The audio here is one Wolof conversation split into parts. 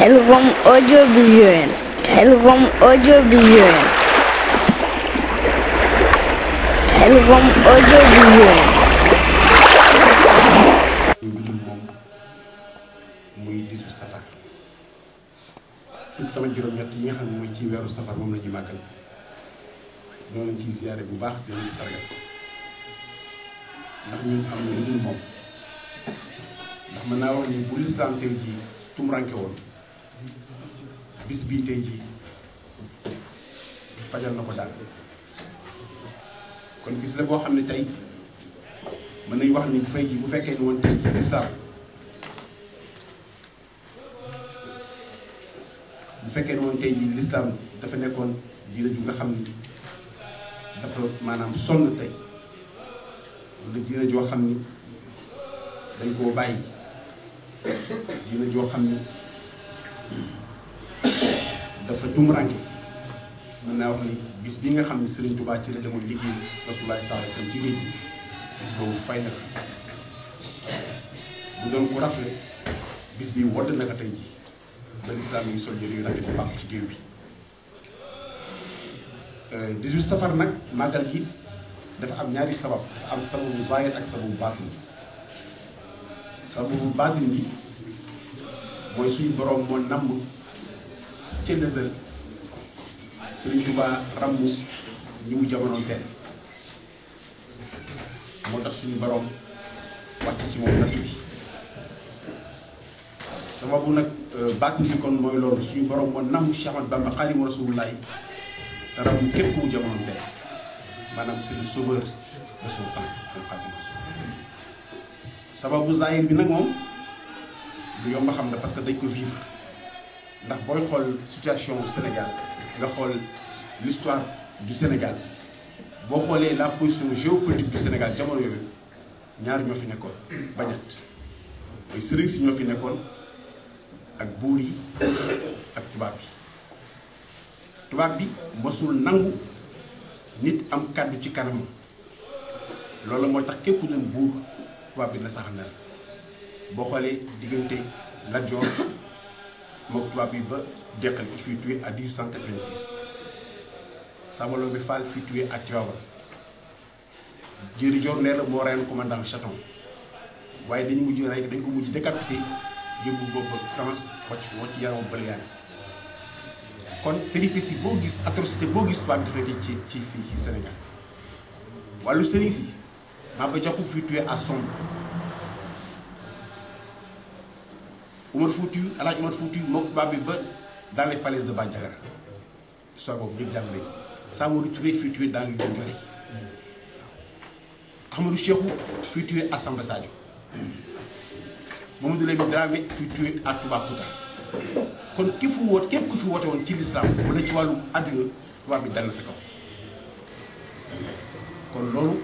Khelcom audiovisuel. Khelcom audiovisuel. Khelcom audiovisuel. moom muy 18 safar fukki fan ak juróom-ñett yi nga xam ne mooy ci weeru safar moom la ñuy màggal ñoo lañ ciy ziyaare bu baax di leen sargal ndax ñun am na lu dul moom ndax mën naa wax ni bu lislaam tey jii tumuranke woon bis bii tey jii fajal na ko daal kon bis la boo xam ne tey mën nañu wax ni bu fekkee ni woon tey jii lislaam bu fekkee ni woon tey jii lislaam dafa nekkoon diina ju nga xam ni dafa maanaam sonn tey wala diina joo xam ni dañ koo bàyyi diina joo xam ni dafa tumuranke mën naa wax ni bis bi nga xam ne Serigne Touba ci la demoon liggéey Rasulullah sallallahu alayhi wasallam ci géej gi bis boobu fay na bu doon ko rafle bis bi wodd na ko tey jii ba lislaam yi sol yére yu rafet bu bàkk ci géew bi 18 safar nag màggal gi dafa am ñaari sabab dafa am sababu zahir ak sababu baatin sababu baatin bi mooy suñu borom moo namm ca nësal Serigne Touba ràmm ñi mu jamonoon teel moo tax suñu borom wàcc ci moom nattu bi sababu nag baatin bi kon mooy loolu suñu borom moo namm Cheikh Ahmadou Bamba Xaadimu Rasuulullaah ràmm képp ku mu jamonoon teel maanaam c'est le sauveur de son temps moom Xaadimu Rasuul sababu zahir bi nag moom lu yomb xam ne parce que dañ ko vivre ndax booy xool situation du Sénégal nga xool l'histoire du Sénégal boo xoolee la position géopolitique du Sénégal jamono yooyu ñaar ñoo fi nekkoon bañat mooy sëriñ si ñoo fi nekkoon ak buur yi ak tubaab bi mosul nangu nit am kàddu ci kanam loolu moo tax képp doon buur tubaab bi la sax na boo xoolee diggante Lat Joor mook tubaab bi ba deqal il fut tué à 1886 Samba Laobé Fall fut tué à Tivaouane Jéeri Joor Ndeela moo reyoon commandant Chaton waaye dañ ko mujj décapité yóbbu boobu France wàcc yaram Baliyaane kon péripétie boo gis atrocité boo gis tubaab bi def na ci fii ci Sénégal wàllu sëriñ si Maba Diakhou fut tué à Somb Alaaji Omar Foutiyou mook tubaab bi ba dans les falaises de Bandiagara histoire boobu ñëpp jàng nañ ko Samori Touré fut tué dans l'île de Ndiolé Ahmadou Cheikhou fut tué à Samba Sadio Mamadou Lamine Dramé fut tué à Toubacouta kon képp ku fi woote woon ci l'islam wala ci wàllu àddina tubaab bi dal na sa kaw kon loolu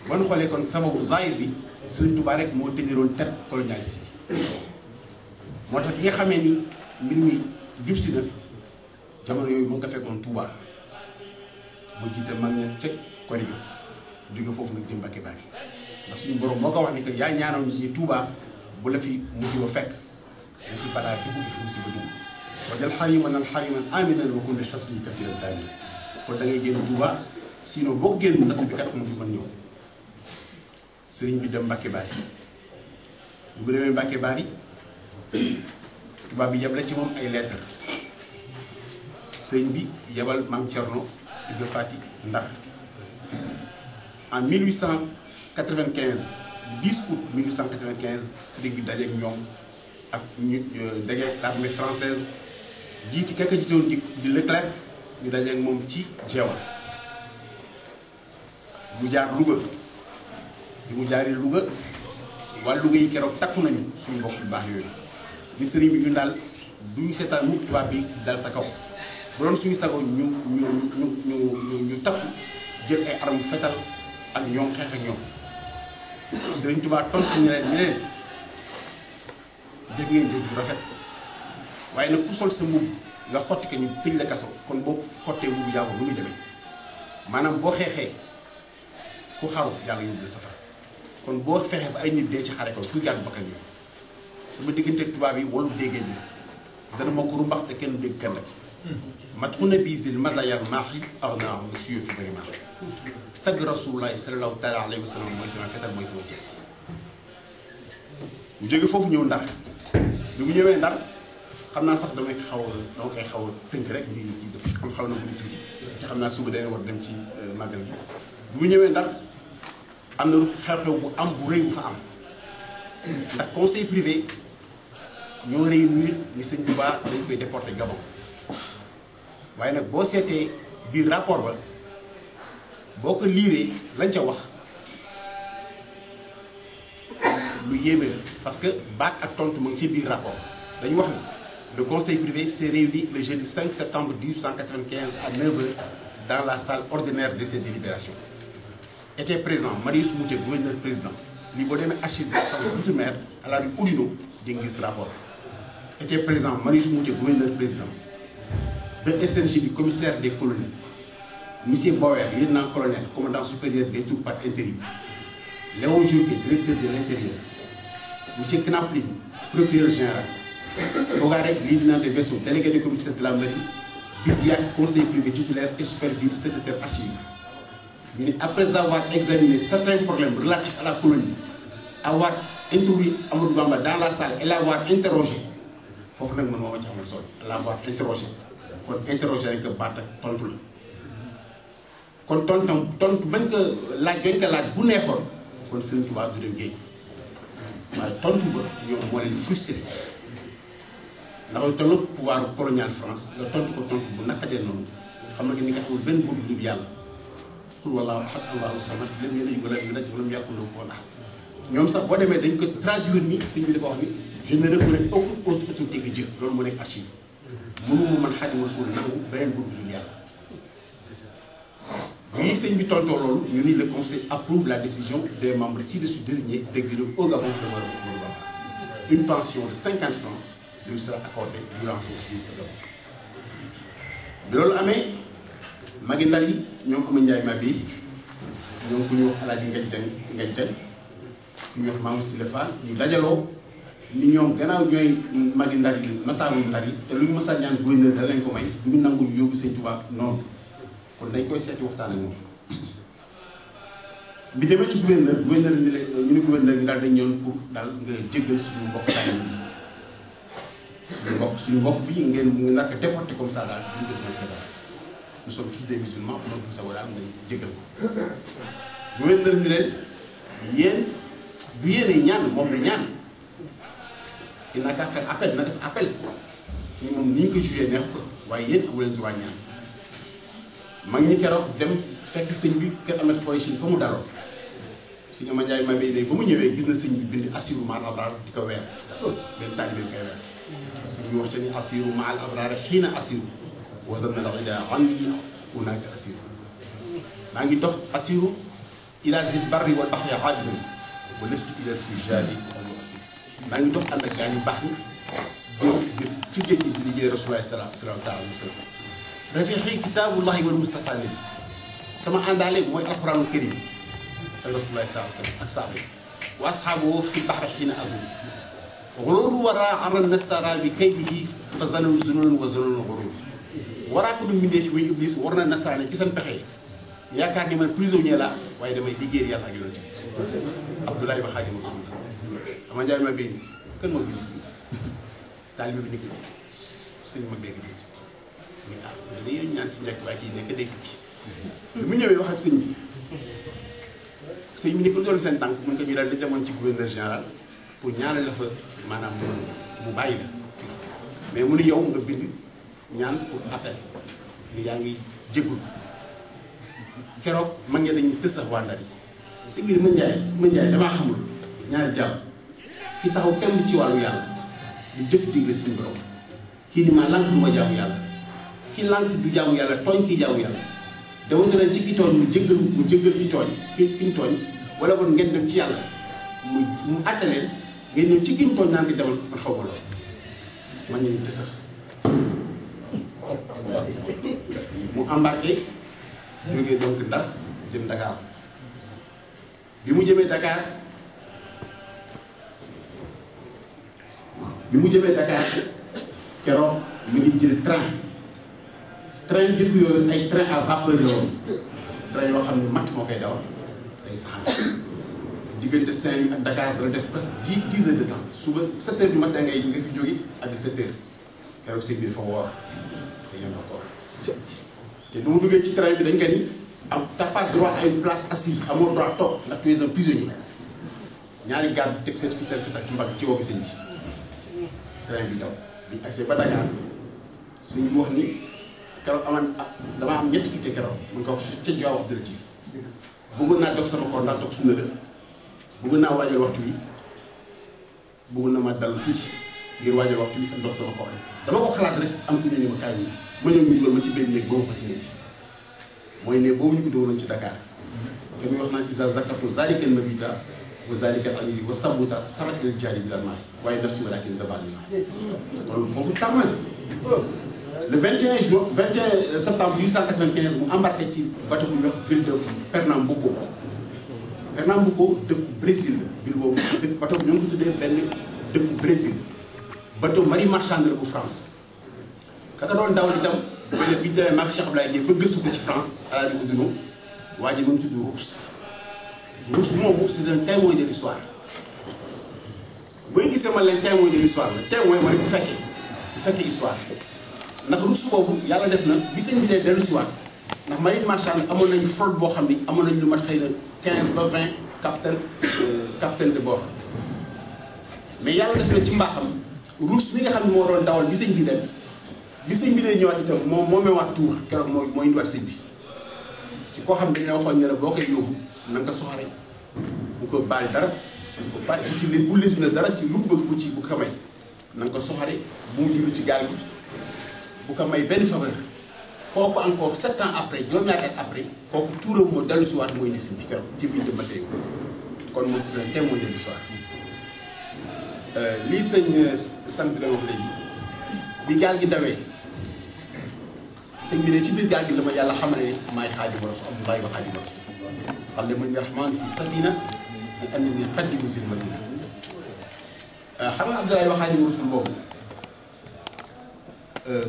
boo xoolee kon sababu zahir bi Serigne Touba rek moo tëjëroon tête colonialiste yi moo tax bi nga xamee ni mbir mi jub si na jamono yooyu mu ngi ko fekkoon Touba mu jiite mag ña ca Korigo jóge foofu nag jëm Mbacké Bari ndax suñu borom moo ko wax ni que yaa ñaanoon ñi Touba bu la fi musiba fekk bu fi balaa dugg bu fi musiba dugg wajal xariman aminan wa kun bi hifzi kathiran damin kon da ngay génn Touba sinon boo ko génn natt bi kat moom du mën ñëw sëriñ bi dem Mbacké Bari bu mu demee Mbacké Bari tubaab bi yebal ci moom ay lettre sëriñ bi yebal maam Thierno Ibra Fati Ndar en 1895 10 août 1895 sëriñ bi dajeeg ñoom ak ñu dajeeg l'armée française jiiti kaka jiitoon di Leclerc ñu dajeeg moom ci Jeewal mu jaar Louga bi mu jaaree Louga waa Louga yi keroog takku nañu suñu mbokk yu baax yooyu ni sëriñ bi ñu daal duñu seetaan mukk tubaab bi dal sa kaw bu doon suñu sago ñu takku jël ay armes fetal ak ñoom xeex ak ñoom sëriñ Tuubaa tontu ñu leen def ngeen jëf ju rafet waaye nag ku sol sa mbubb nga xotti ko ñu tëj la kaso kon boo xottee mbubb jàmbur lu muy demee maanaam boo xeexee ku xaru yàlla yóbbu la safara kon boo fexee ba ay nit dee ci xare kon ku gàddu bakkan yooyu sama diggante ak tubaab yi walu déggee dana ma ko rumbax te kenn dégg kenn matxuna bisil mazayal maaxi arna monsieur fi bëri maaxi tagg rasulullahi sallallahu taala alayhi wa sallam mooy sama fetal mooy sama jees mu jóge foofu ñëw Ndar bi mu ñëwee Ndar xam naa sax dama koy xaw a tënk rek mbir yi parce que xaw na guddi tuuti te xam naa suba dana war dem ci màggal bi bu mu ñëwee Ndar am na lu xew-xew bu am bu rëy bu fa am ndax conseil privé ñoo réunir ni Sëñ Tuubaa dañ koy déporter Gabon waaye nag boo seetee biir rapport ba boo ko liiree lañ ca wax lu yéeme la parce que baat ak tontu mu ngi ci biir rapport dañu wax ni le conseil privé s'est réuni le jeudi 5 septembre 1895 à 9h dans la salle ordinaire de ses délibérations. Était présent Marius Moutet, gouverneur président. Li boo demee archive d'outre-mer à la rue Oudino di nga gis rapport. Était présent Marius Moutet, gouverneur président. De SNJ du commissaire des colonies. Monsieur Bauer, lieutenant-colonel, commandant supérieur des troupes par intérim. Léon Jourquet, directeur de l'intérieur. Monsieur Knaplin, procureur général. Bogarek, lieutenant de vaisseau, délégué du commissaire de la mairie. Biziak, conseiller privé titulaire et superviseur, secrétaire archiviste. Après avoir examiné certains problèmes relatifs à la colonie, avoir introduit Amadou Bamba dans la salle et l'avoir interrogé, il faut que l'avoir interrogé. Quand interrogé avec baat ak tontu la kon tontu bañ ko laaj bu neexoon kon Sëriñ Tuubaa du dem géej waaye tontu ba ñoom moo leen frustré ndax lu toll pouvoir colonial France nga tontu ko tontu bu naqadee noonu xam nga ni nga xamul benn buur bu yàlla xul wallaahu ahad allahu samad lam yalid walam yulad walam yakun lahu kufuwan ahad ñoom sax boo demee dañ ko traduire ni sëñ bi dafa wax ni je ne reconnais aucune autre autorité que Dieu loolu moo nekk archive mënuma man Xaadimu Rasuul nangu beneen buur bu yàlla bi sëñ bi tontoo loolu ñu ni le conseil approuve la décision des membres ci-dessus désignés d'exiler au Gabon le Mor Bamba. Une pension de 50 francs lui sera accordée durant son séjour au Gabon. bi loolu amee magi Ndar yi ñoom Ama Ndiaye Mabé ñoom ku ñuy wax Alaaji Ngañ Jañ ku ñuy wax Mamadou Sylla Fall ñu dajaloo ni ñoom gannaaw ñooy magi Ndar yi notable Ndar yi te lu ñu mës a ñaan gouverneur da leen ko may du ñu nangu ñu yóbbu Sëñ Tuubaa noonu kon dañ koy seeti waxtaan ak moom bi demee ci gouverneur ni leen ñu ni gouverneur bi daal dañ ñëwoon pour daal nga jéggal suñu mbokk taalibe bi suñu mbokk bi ngeen naka déporté comme ça daal duñ ko considéré nous sommes tous des musulmans donc sa daal nga jéggal ko gouverneur ni leen yéen du yéene ñaan moom la ñaan il n'a qu'à faire appel na def appel ñu moom ni ñu ko jugé neex ko waaye yéen amu leen droit ñaan mag ñi keroog dem fekk sëñ bi kër Ahmed Khoy Chine fa mu daloo sëñ Ama Ndiaye Mabé léegi ba mu ñëwee gis na sëñ bi bind assiru maal abraar di ko weer benn taalibe koy weer sëñ bi wax ca ni assiru maal abraar xiina assiru wasanna la ida anni hunaka assiru maa ngi dox assiru ila zil barri wal bahri abidan wa lestu ila fujari wala assiru maa ngi dox ànd ak gaa ñu baax ñi jëm ci géej gi di liggéey Rasulullah sallallahu alayhi wa sallam rafiqi kitaabullahi wal Mustafa nabi sama àndaale mooy alxuraanu karim ak Rasulullah sallallahu alayhi wa sallam ak saaba yi wa asxaabu fi baxri xiina adun xuróoru waraa amal nastara bi kaydihi fa zananu zunoon wa zananu xuróor waraa ko du mbindee fi muy iblis war na nastaraane ci seen pexe yaakaar ni man prisonnier la waaye damay liggéey yàlla ak yonent bi Abdoulaye ba Xaadimu Rasuul Ama Ndiaye Mabé ni kan moo bind kii taalibe bi ni ko sëñ Mabé gi bind mais ah dañuy ñaan si njëkk waaye kii nekk day tukki bi mu ñëwee wax ak sëñ bi ni ko doon seen tànk mun ko ñu daal di demoon ci gouverneur général pour ñaanal la fa maanaam mu bàyyi la mais mu ni yow nga bind ñaan pour appel ni yaa ngi jéggul keroog mag ñi dañuy tës sax waa Ndar yi sëñ bi mën njaay damaa xamul ñaari jàmm ki taxaw kenn ci wàllu yàlla di jëf digle suñu borom kii ni maa lànk du ma jaamu yàlla ki lànk du jaamu yàlla tooñ kii jaamu yàlla dama tëral ci ki tooñ mu jéggal ki tooñ ki mu tooñ wala bon ngeen dem ci yàlla mu àtte leen ngeen ñëw ci ki mu tooñ naan di demal man xaw ma loolu man ñu ni sax mu embarqué jógee donc Ndar jëm Dakar bi mu jëmee Dakar keroog mi ngi jël train jëkk yooyu ay train à vapeur la woon train yoo xam ne matt moo koy dawal day saxal diggante Saint-Louis ak Dakar dana def presque 10 heures de temps suba 7 heures du matin nga fi jóge ak 7 heures keroog sëñ bi dafa woor dafa yendoo koor te bu mu duggee ci train bi dañ ko ni am t'as pas droit à une place assise amoo droit toog ndax tu es un prisonnier ñaari garde teg seen fetal ci mbagg ci woo gi sëñ bi train bi daw biñu accès ba Dakar sëñ bi wax ni keroog dama am ñetti itte keroog mun ko wax ca jox wax directif bëggoon naa dog sama koor ndax dog sunna la bëggoon naa waajal waxtu wi bëggoon na ma dallu tuuti ngir waajal waxtu wi ak dog sama koor dama ko xalaat rek am ku ñëw ni ma kaay nii ma ñëw ñu dugal ma ci benn néeg ba ma ko ci néeg bi mooy ne boobu ñu ko dugaloon ci Dakar te muy wax naan isa zakatu zalikal mabita wa zalikal amiri wa sabuta tarak lil jaari bi darmaay waaye naf si walakin zabani kon foofu tar na le 21 septembre 1895 mu embarqué ci bateau bu ñuy wax ville de Pernambuco dëkku Brésil la ville boobu dëkk bateau bi ñoo ngi ko tuddee benn dëkku Brésil bateau marine marchande la bu France kaka doon daw itam benn bi ñu demee maag Cheikh Abdoulaye Dièye ba gëstu ko ci France alaa di Oudino waa ji ba mu tudd Rousse moomu c'est un témoin de l'histoire booy gisee ma leen témoin de l'histoire la témoin mooy ku fekkee histoire ndax Rousse boobu yàlla def na bi sëñ bi dee dellu si waat ndax marine marchande amoon nañu flotte boo xam ni amoon nañu lu mat xëy na 15 ba 20 capitaine de bord mais yàlla def na ci mbaaxam Rousse mi nga xam ne moo doon dawal bi sëñ bi dee ñëwaat itam moo meewaat tour keroog moo indiwaat sëñ bi ci koo xam ne dañ la waxoon ne la boo koy yóbbu na nga ko soxare bu ko baal dara bu baal bu ci bu lis na dara ci lu mu bëgg bu ko may na nga ko soxare bu mu julli ci gaal bi bu ko may benn faveur kooku encore 7 ans après juróom-ñaari at après kooku tuuram moo dellu si waat mooy indi sëñ bi keroog ci ville de Massey kon moom c'est un témoin de l'histoire lii sëñ sant bi la wax léegi bi gaal gi dawee sëñ bi ne ci biir gaal gi la ma yàlla xamal ne maay Xaadimu Rasuul Abdullahi wa Xaadimu Rasuul xam ne man rahmaanu fi safina di andi ni xaddimu sil madina xam nga Abdullahi wa Xaadimu Rasuul boobu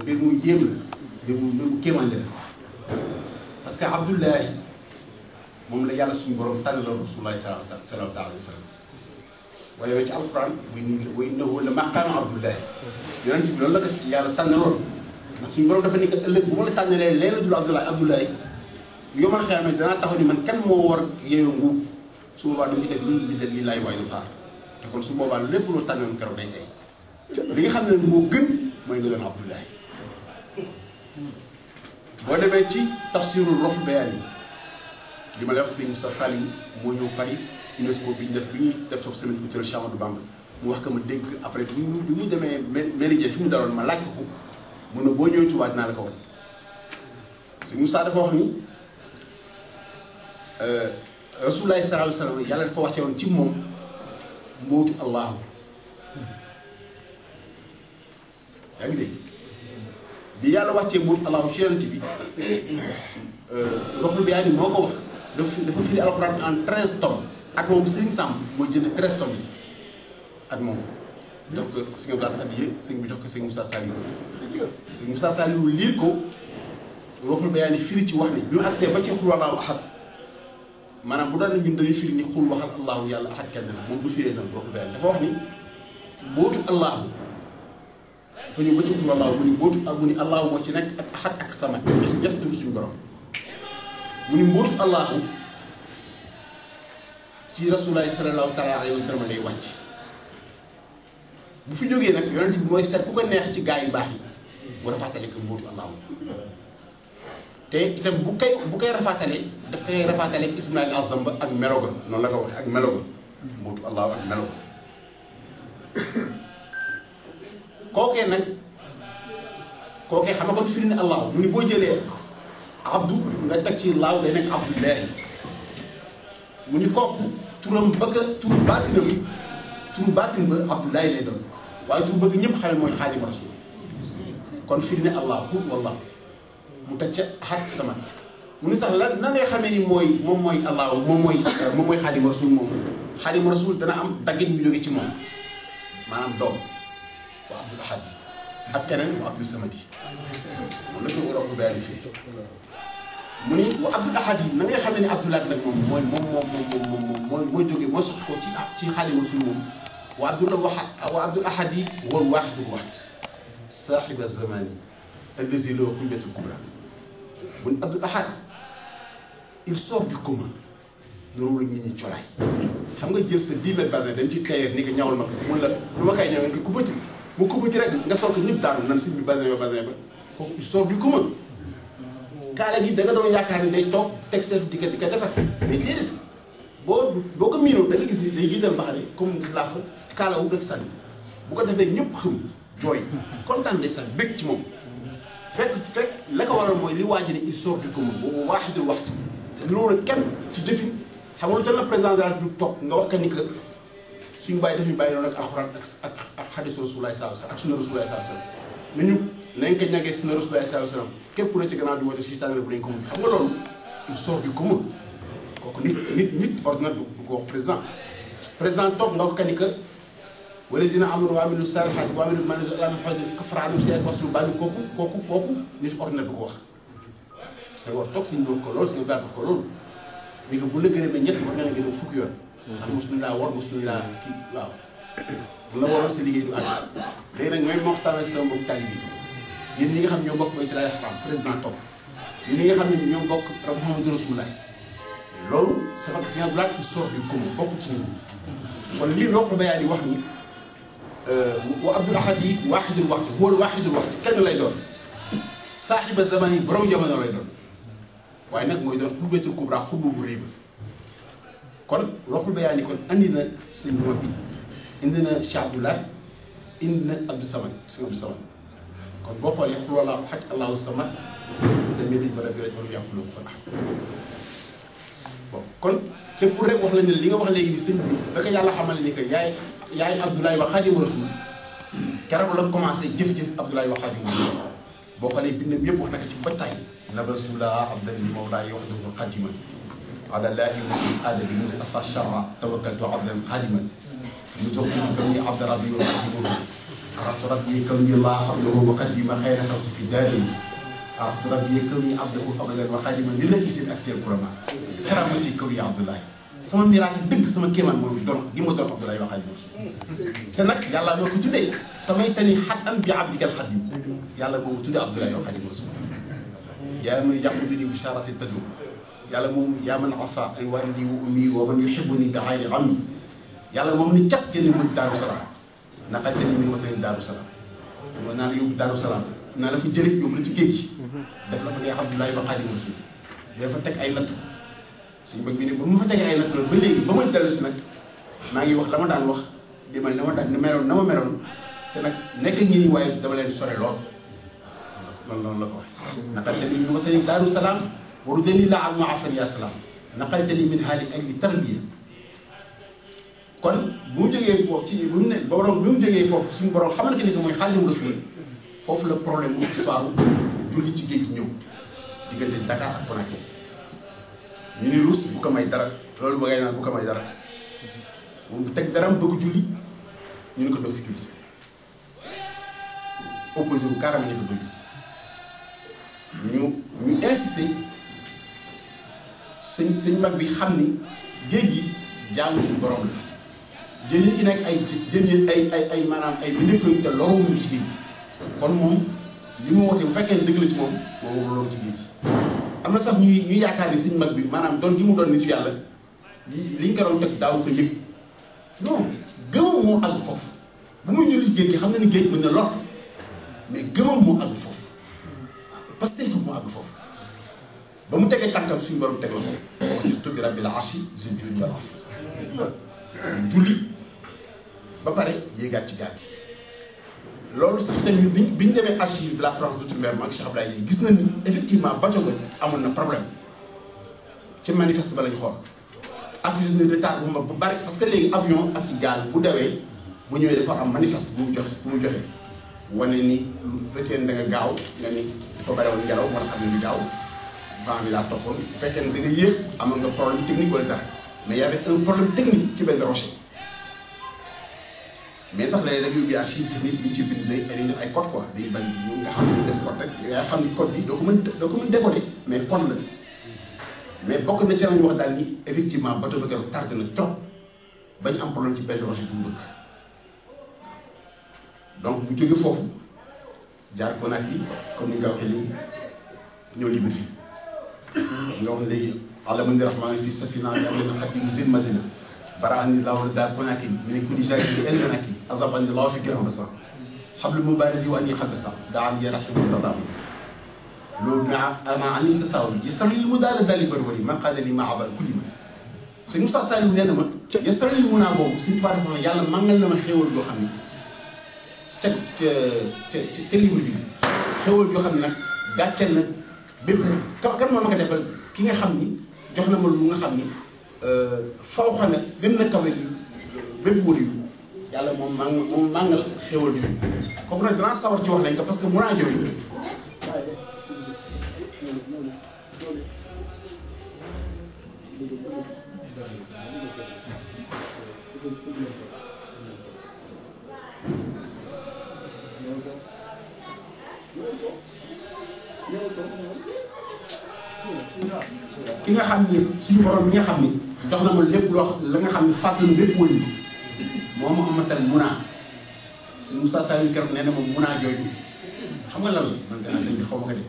mbir mu yéem la mbir mu kéemaane la parce que Abdullahi moom la yàlla suñu borom tànn la Rasulullahi sallallahu alayhi wa sallam waaye ci alquran wa innahu la maqaamu Abdullahi yonent bi loolu la ko yàlla tànn lool ndax suñu borom dafa nekk ëllëg bu ma la tànnalee leen la dul Abdoulaye yomal xëy na danaa taxaw ni man kan moo war yeeyoo nguur su boobaa du ñu teg lu bi del lii laay waay xaar te kon su boobaa lépp loo tànnoon keroog day seey li nga xam ne moo gën mooy nga doon Abdoulaye boo demee ci tafsirul Ruhul Bayaan li ma lay wax sëñ Moussa Saliou moo ñëw Paris UNESCO bi ñuy def sauf semaine culturelle Cheikh Ahmadou Bamba mu wax ko ma dégg après bi mu demee Méridien fi mu daloon ma laaj ko mun na boo ñëwee Tuubaa dinaa la ko wan sëñ Moussa dafa wax ni Rasulullah sallallahu alayhi wa sallam yàlla dafa wàcce woon ci moom mbootu Allahu yaa ngi dégg bi yàlla wàccee mbootu Allahu ci yonent bi Ruhul Bayaan moo ko wax dafa firi alxuraan en 13 tomes ak moom Serigne Samb mooy jënd 13 tomes yi ak moom jox ko sëñ Abdoulaye Adiyee sëñ bi jox ko sëñ Moussa Saliou sëñ Moussa Saliou liir ko Ruhul Bayaan firi ci wax ni bi mu agsee ba ci xul wallaahu ahad maanaam bu doon ne ñun dañuy firi ni xul waxal allahu yàlla ahad kenn la moom du firee noonu Ruhul Bayaan dafa wax ni mbootu allahu dafa ñëw ba ci xul wallaahu mu ni mbootu ak mu ni allahu moo ci nekk ak ahad ak samad ñetti tur suñu borom mu ni mbootu allahu ci rasulullaahi sallallaahu taala alayhi wa sallam lay wàcc bu fi jógee nag yonent bi mooy seet ku ko neex ci gaa yu baax yi mu rafaatale ko mbootu allahu te itam bu koy rafaatale daf koy rafaatale ak ismail azam ba ak meloga noonu la ko waxee ak meloga mbootu allahu ak meloga kookee xam nga kon firi ne allahu mu ni boo jëlee abdu nga teg ci laaw day nekk abdullahi mu ni kooku turam bëgg turu baatin ba abdullahi lay doon waaye turu bëgg ñëpp xamee mooy xaadimu rasul kon firi ne allah xul wallah mu teg ca xat sama mu ni sax la nan ngay xamee ni moom mooy allah moom mooy xaadimu rasul moom xaadimu rasul dana am daggit yu jóge ci moom maanaam doom wa abdul ahad ak keneen wa Abdou Samadi moom la ko roxul bayani firi mu ni wa Abdul Ahad yi na ngay xamee ne Abdoulaye nag moom mooy jógee moo sox ko ci Xaadimu Rasuul moom wa Abdul Ahad yi wal waaxidul waxd saaxiba zamani allazi lahu xujjatul kubra mu ni Abdul Ahad il sort du commun noonu la nit ñi colaay xam nga jël sa 10 mètres basin dem ci tailleur ni ko ñawal ma ko mun la lu ma koy ñëwee nga kubbati mu kubbati rek nga sol ko ñëpp daanu nan si bi basin ba kooku il sort du commun kaala gi da nga doon yaakaar ni day toog teg seetu di ko defar mais déedéet boo ko miinoon da nga gis ni day jiital mbaxane comme laa fa kaala wu rek sànni bu ko defee ñëpp xam jooy kontaan day sànni bëgg ci moom fekk la ko waral mooy li waaj ni il sort du commun boobu waaxidul waxtu te loolu kenn ci jëfin xam nga lu tax la président de la République toog nga wax ka ni que suñu bàyyi daf ñu bàyyi noonu ak alxuraan ak xadiisu Rasulullaahi sallallaahu alayhi wa sallam ak sunna Rasulullaahi sallallaahu alayhi wa sallam nañ ko ñagee sunna Rasulullaahi sallallaahu alayhi wa sallam képp ku ne ci gannaaw di woote si tànn bu dañ ko wuñ xam nga loolu il sort du commun kooku nit ordinaire du ko wax président toog nga wax ka ni que wallazina aamanu wa amilu saalihaati wa amilu maa kaffara anhum sayyi'aatihim wa aslahu baalihim kooku nit ordinaire du ko wax sa war toog sañ wax ko loolu sañ baat wax ko loolu ni nga bu la gërëmee ñett war nga la gërëm fukki yoon ndax mosuñu laa war mosuñu laa kii waaw bu la waroon sa liggéey du àgg léegi nag même ma waxtaan ak sama mbokk taalibe yi yéen ñi nga xam ñoo bokk mooy Tilaahi Xaram président topp yéen ñi nga xam ne ñoo bokk rab Muhammadu Rasulullaah loolu c'est parce que Sëñ Abdou Lahad il sort du commun bokk ci nit ñi kon lii loo ko bayaan yi wax ni wa Abdul Ahad yi waaxidul waxtu huwal waaxidul waxtu kenn lay doon saaxiba zaman yi borom jamono lay doon waaye nag mooy doon xutbatul kubra xutba bu rëy ba kon roxul bayaan yi kon andi na sëñ bi bi indi na Cheikh Abdou Lahad indi na Abdou Samad sëñ Abdou Samad kon boo xoolee xul wallaahu ahad Allahu samad lam yalid wa lam yuulad wa lam yakun lahu kufuwan ahad bon kon c'est pour rek wax la ne li nga wax léegi ni sëñ bi da ko yàlla xamal ni que yaay Abdoulaye wa Xaadimu Rasuul keroog la commencé jëf-jëf Abdoulaye wa Xaadimu Rasuul boo xoolee bindam yëpp wax na ko ci bataay nabasula abdan li mawlaay waxdahu qadiman ala laahi muslim adabi Mustafa Shara tawakkaltu abdan qadiman nuzuqtu kawni abda rabbi wa qadimuhu araftu rabbi kawni Allah abdahu wa qadima xayra xalqi fi daarin araftu rabbi kawni abdahu abadan wa qadiman li la gisin ak seen kurama xaramati kawni Abdoulaye sama miracle dëgg sama kéemaan mooy doon gi ma doon Abdoulaye wa Xaadimu Rasuul te nag yàlla moo ko tuddee samay tani xat am bi abdikal xadim yàlla moo ma tuddee Abdoulaye wa Xaadimu Rasuul yaa man yaquduni bi sharati tadum yàlla moom yaa man afa ay walidi wa ummi wa man yuhibbuni bi xayri ammi yàlla moom ni cas génne muy Daaru Salaam naqal tani min watani Daaru Salaam ñoo naa la yóbbu Daaru Salaam naa la fa jëlee yóbbu la ci géej gi def la fa ngay Abdoulaye wa Xaadimu Rasuul dafa teg ay natt suñu bëgg bi ne ba mu fa tegee ay natt ba léegi ba may dellu si nag maa ngi wax la ma daan wax di ma meloon na ma meloon te nag nekk ñi ni waaye dama leen sore lool noonu la ko waxee naqaltani min watani Daaru Salaam warudani laa am maafan yaa salaam naqaltani min haali ajli tarbiya kon bu mu jógee foofu ci bu mu ne borom bi mu jógee foofu suñu borom xamal que ni que mooy Xaadimu Rasuul foofu la problème mu histoire julli ci géej gi ñëw diggante Dakar ak Conakry ñu ni ruus bu ko may dara loolu ba ngay naan bu ko may dara moom bu teg daram bëgg julli ñu ne ko doo fi julli opposé wu carrément ñu ko doo julli ñu insisté sëñ mag bi xam ni géej gi jaamu suñu borom la jën yi ci nekk ay jën yi ay maanaam ay mbindeef lañu te loruwuñu ci géej gi kon moom li mu woote bu fekkee ne dëgg la ci moom boobu loru ci géej gi am na sax ñuy yaakaar ni sëñ mag bi maanaam doon gi mu doon nitu yàlla liñ ko doon teg daaw ko yëg non gëmam moo àgg foofu bu muy julli ci géej gi xam na ni géej mën na lor mais gëmam moo àgg foofu parce que moo àgg foofu ba mu tegee tànkam suñu borom teg la ko wasirtu bi rabbil arshi zul juudi wal afwi julli ba pare yéegaat ci gaal gi loolu sax tamit biñ demee archive de la France d'outre-mer ak Cheikh Abdoulaye yi gis nañ ni effectivement bateau ba amoon na problème ci manifeste ba lañ xool accusé de retard bu mag bu bari parce que léegi avion ak gaal bu dawee bu ñëwee dafa am manifeste bu mu joxe wane ni lu fekkee ne da nga gaaw nga ni dafa bari woon ngelaw moo tax am na lu gaaw vent bi laa toppoon bu fekkee ne da nga yéex amoon nga problème technique wala dara mais y avait un problème technique ci benn rocher mais sax léegi da ngay ubbi archive gis nit ñu ci bind dañuy def ay code quoi dañuy bañ ñu nga xam ne def code rek yaa xam ni code bi doo ko mën décoder mais code la mais bokk na ci lañu wax daal ni effectivement bateau bi keroog tardé na trop ba ñu am problème ci benn rocher bu mu bëgg donc mu jóge foofu jaar Conakry comme ni nga waxee léegi ñëw Libreville nga wax léegi alamani rahmaani fii safina bi am na xaddimu zil madina baraani lawla daa Conakry min kulli jaahilin el Conakry azabani law fi Grand Bassam xablu mubaarisi wa anni xal Bassam daan ya rahimu tadaam loolu ma ani tasaaw bi yasar lil mu daala daali barwari man qaada li ma abal kulli ma sëñ Moussa Saliou nee na ma yasar lil mu naa boobu suñu tubaab dafa yàlla màngal na ma xéewal yoo xam ne ca Libreville xéewal yoo xam ne nag gàcceel na bépp kan moo ma ko defal ki nga xam ni jox na ma lu nga xam ni faw xam ne gën na kawe bépp wóor yu yàlla moom màngal xéewal yooyu kooku nag danaa sawar ci wax nañ ko parce que munaa yooyu ki nga xam ni suñu borom mi nga xam ni jox na ma lépp loo la nga xam ni fàttali bépp wëli moom ma amatal munaa suñu Moussa Saliou keroog nee na moom munaa jooju xam nga lan la man gën a sëñ bi xaw ma ko def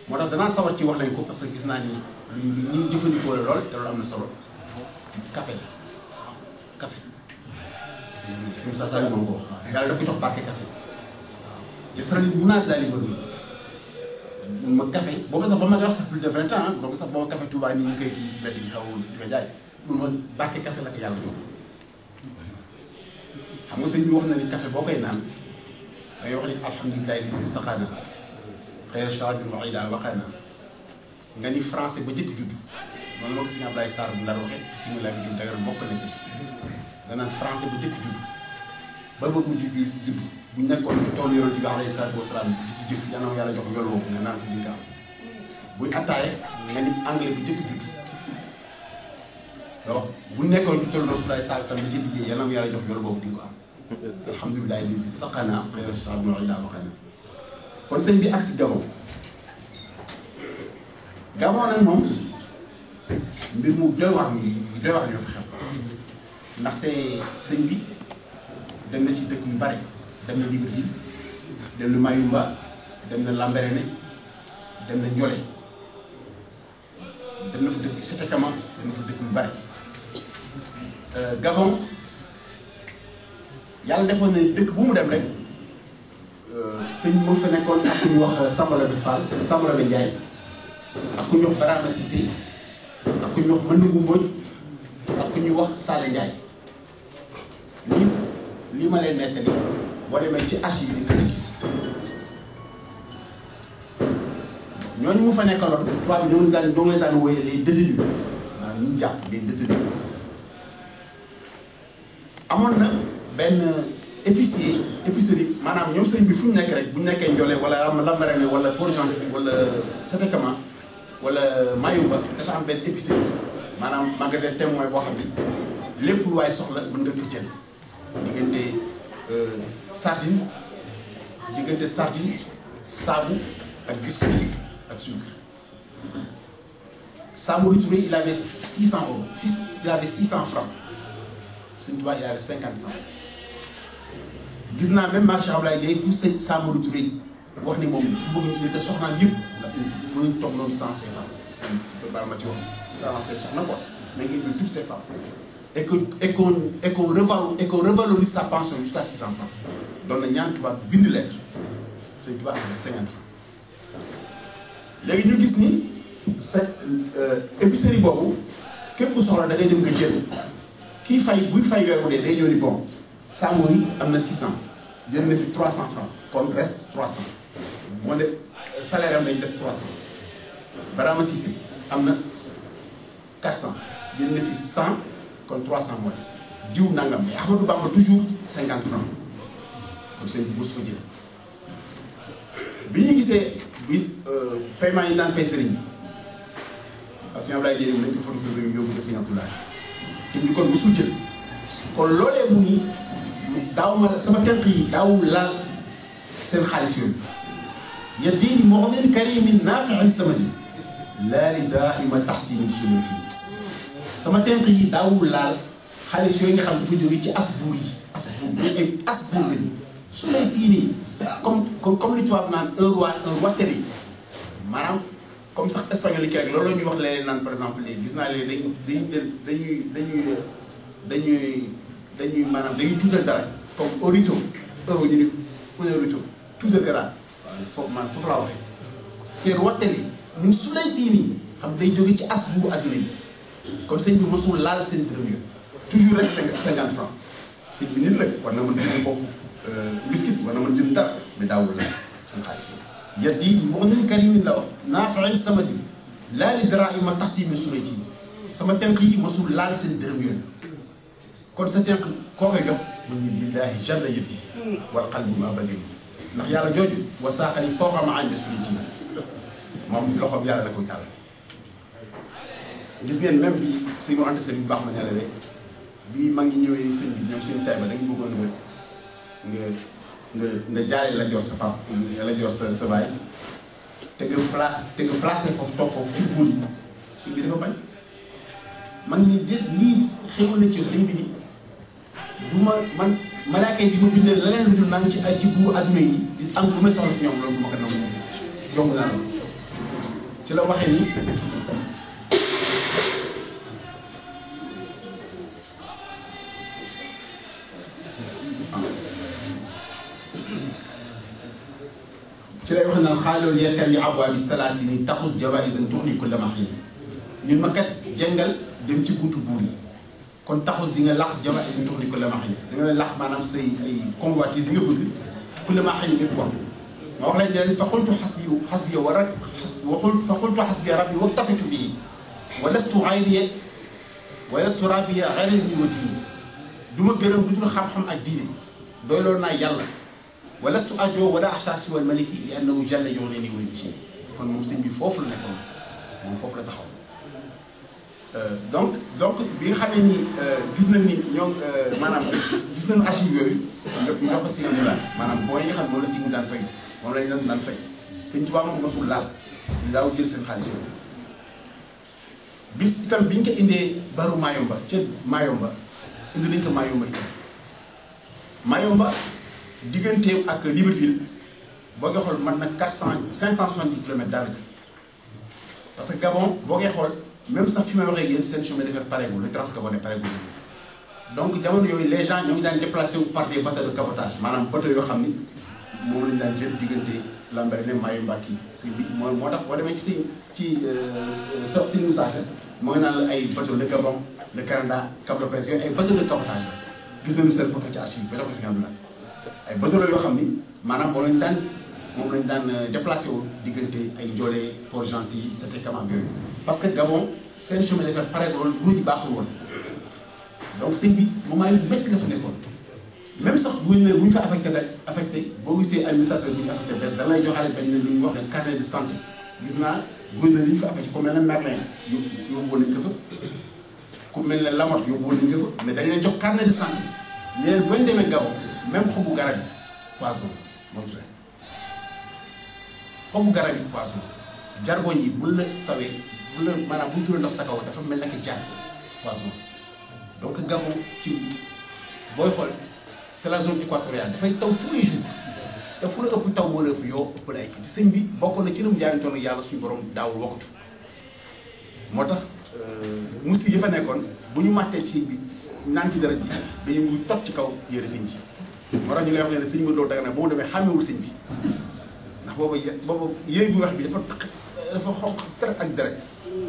moo tax danaa sawar ci wax lañ ko parce que gis naa ni lu ñu jëfandikoo la lool te loolu am na solo café la café suñu Moussa Saliou moom ko wax yàlla daf ko jox barke café waaw yasra li munaa daal di bëri ma café boobu sax ba ma wax sax plus de 20 ans boobu sax boo café Touba nii ñu koy kii si mbedd yi xaw di ko jaay mun ma barke café la ko yàlla jox xam nga sëñ bi wax na ni café boo koy naan dangay wax ni alhamdulilahi li si saxaana xëyra shadin wa ida waqana nga ni français ba jëkk judd noonu moo ko sëñ Ablaye Sarr bu Ndar waxee ci simila bi jum dagar bokk na ci nga naan français ba jëkk judd ba ba mu judd bu nekkoon bi toolu yonent bi alayhi salaatu wasalaam di ci jëf yàlla yàlla jox yool boobu nga naan ko di nga am buy attaaye nga ni anglais bi jëkk judd donc bu nekkoon bi toolu rasulaay sallallahu alayhi wasallam di ci liggéey yàlla yàlla jox yool boobu di nga ko am alhamdulilah li si saqana xëyra shadin wa ida waqana kon sëñ bi ak si Gabon Gabon nag moom mbir mu doy wax ñoo fa xew ndaxte sëñ bi dem na ci dëkk yu bare dem na Libreville dem na Mayumba dem na Lambaréné dem na Ndiolé dem na fa dëkk Sétékama dem na fa dëkk yu bare Gabon yàlla defoon na dëkk bu mu dem rek sëñ moom fa nekkoon ak ku ñu wax Samba Laobé Fall Samba Laobé Ndiaye ak ku ñu wax Barama Cissé ak ku ñu wax Mandungu Mbodj ak ku ñu wax Sada Ndiaye lii ma leen nettali boo demee ci archive yi di ko ci gis ñooñu mu fa nekkaloon tubaab bi ñoo leen daan wooyee les détenus maanaam ñu jàpp les détenus amoon na benn épicerie maanaam ñoom sëñ bi fu ñu nekk rek bu ñu nekkee Ndiolé wala Lambaréné wala Port-Gentil wala Sétékama wala Mayumba dafa am benn épicerie maanaam magasin témoin boo xam ne lépp lu waay soxla mën nga ko jël diggante sardine saabu ak biscuit ak sucre. Samori Touré il avait 600 euros il avait 600 francs Sëñ Tuubaa il avait 50 francs gis naa même marché Ablaye léegi fu sëñ Samori Touré wax ni moom fu bëgg ñu te soxnaan yëpp ndax mënuñ toog noonu sans ses femmes baal ma ci wax sans ses soxna quoi mais nga jël toutes ses femmes et qu'on revalorise sa pension jusqu'à 600 francs doon na ñaan tubaab bind lettre Sëñ Tuubaa avec 50 francs léegi ñu gis ni sa épicerie boobu képp ku soxla da ngay dem nga jël kii fay buy fay weeru dee day yónni bon Samori am na 600 jël na fi 300 francs kon reste 300 moo de salaire am dañ def 300 Barama Cissé am na 400 jël na fi 100 kon 300 moo des diw nangam mais Ahmadou Bamba toujours 50 francs kon seen bés fa jël bi ñu gisee bi paiement yi daan fay sëriñ bi parce que Abdoulaye Dieng nañ ko photocopie bi yóbbu ko Sëñ Abdoulaye sëñ bi kon mosul jël kon loolee mu ni daaw ma sama tënk yi daawul laal seen xaalis yooyu yaddiini mu'nin karimin naafi'in samadi laa li daa'ima taxti min sunnati sama tënk yi daawul laal xaalis yooyu nga xam dafa jóge ci as buur yi as buur ay as buur lañu su lay tiini comme li tubaab naan un roi télé maanaam comme sax espagnol yi rek loolu la ñuy wax léeg-léeg naan par exemple léegi gis naa léegi dañuy maanaam dañuy tuutal dara comme orito euro ñu ne un orito tuutal dara waaw foofu laa waxee c'est roi télé ñun su lay tiini xam day jóge ci as buuru adduna yi kon sëñ bi mosul laal seen dërëm yooyu toujours rek 50 francs sëñ bi nit la war na mën jënd foofu biscuit war na mën jënd dara mais daawul la seen xaalis yooyu yaddiini mu'nin karimin la wax naafi'in samadi laa li daraa'ima taxti min sunnati sama tënk yi mosul laal seen dërëm yooyu kon sa tënk koo koy jox mu ngi billaahi jalla yaddi wal qalbu ma badini ndax yàlla jooju wa saaqali fawqa ma andi sunnati moom loxoom yàlla la koy tàll gis ngeen même bi sëñ mu ante sëñ bu baax ma nelawee bii ma ngi ñëwee ni sëñ bi ñoom seen tay ba dañ bëggoon nga jaale la jor sa pap la jor sa baay te nga placé foofu toog foofu ci buur yi sëñ bi dafa bañ man ni déet lii xewul na ci sëñ bi ni du man malaaka yi di ma bindal leneen lu dul maa ngi ci ay ci buur adduna yi di am lu may soxla ci ñoom loolu du ma ko nangu jong naa loolu ci la waxee ni ci lay wax naan xaaloolu yekkal li abwaabi salaat yi ni taxus jawaisan tuxni kulla maxin ñun ma kat jàngal dem ci buntu buur yi kon taxus di nga lax jawaisan tuxni kulla maxin di nga lax maanaam say ay convoitise yi nga bëgg kulla maxin bépp wax ma wax lañ leen fa xultu xasbi wa rek fa xultu xasbi rabbi waktafitu bii wa lastu xayriya wa lastu rabbiya xayri ni wa diini du ma gërëm du dul xam-xam ak diine doyloo naa yàlla walastu ajo wala axsha siwal maliki li annahu jalla yughni wa yughni kon moom sëñ bi foofu la nekkoon moom foofu la taxaw donc bi nga xamee ni gis nañ ni ñoom maanaam gis nañu archive yooyu ñu jox ko sëñ Abdoulaye maanaam boo yi nga xam ne moom la sëñ bi daan fay moom lañ leen daan fay sëñ Tuubaa moom mosul laal ñu daaw jël seen xaalis yooyu bis itam bi ñu ko indee baru Mayomba ca Mayomba indi nañ ko Mayomba itam Mayomba digganteem ak Libreville boo koy xool mën na 570 kilomètres daanaka parce que Gabon boo koy xool même sax fi may waxee ak yéen seen chemin de fer pareegul le Transgabonais pareegul donc jamono yooyu les gens ñoo ngi daan déplacé wu par des bateaux de cabotage maanaam bateaux yoo xam ni moom lañu daan jël diggante Lambaréné Mayomba kii si bi moo tax boo demee ci Moussa Ka moo ngi naan la ay bateaux le Gabon le Canada Cap de Prince yooyu ay bateaux de cabotage la gis nañu seen photo ci archive ba jox ko si nga ay bateau yoo xam ni maanaam moom lañ daan déplacé wu diggante ay Ndiolé Port-Gentil c'était comment yooyu parce que Gabon seen chemin de fer pareil loolu ruuj yi baaxul woon donc sëñ bi moment yu métti la fa nekkoon même sax gouverneur bu ñu fa affecté boo gisee administrateur bu ñu affecté bees da lay joxaale benn lu ñuy wax ne carnet de santé gis naa gouverneur yi ñu fa affecté ku mel ne Merlin yóbbu woon nañ ko fa ku mel ne Lamotte yóbbu woon nañ ko fa mais dañ leen jox carnet de santé ne leen boo ñu demee Gabon même xobu garab yi poison moytu leen xobu garab yi poison jargoñ yi bu la sawee bu la maanaam bu ñu turee ndox sa kaw dafa mel ne que jaar poison donc Gabon ci booy xool c'est la zone équatoriale dafay taw tous les jours te fu la ëpp taw moo la ëpp yoo ëpp la ay kii te sëñ bi bokkoon na ci lu mu jaayantoon ak yàlla suñu borom daawul wokkatu moo tax musti yi fa nekkoon bu ñu màttee ci bi naan ci dara ji dañu muy tot ci kaw yére sëñ bi moo tax ñu lay wax ne sëñ bi loolu daga nag ba mu demee xàmmewul sëñ bi ndax boobu yéey bu wax bi dafa xonq deret ak deret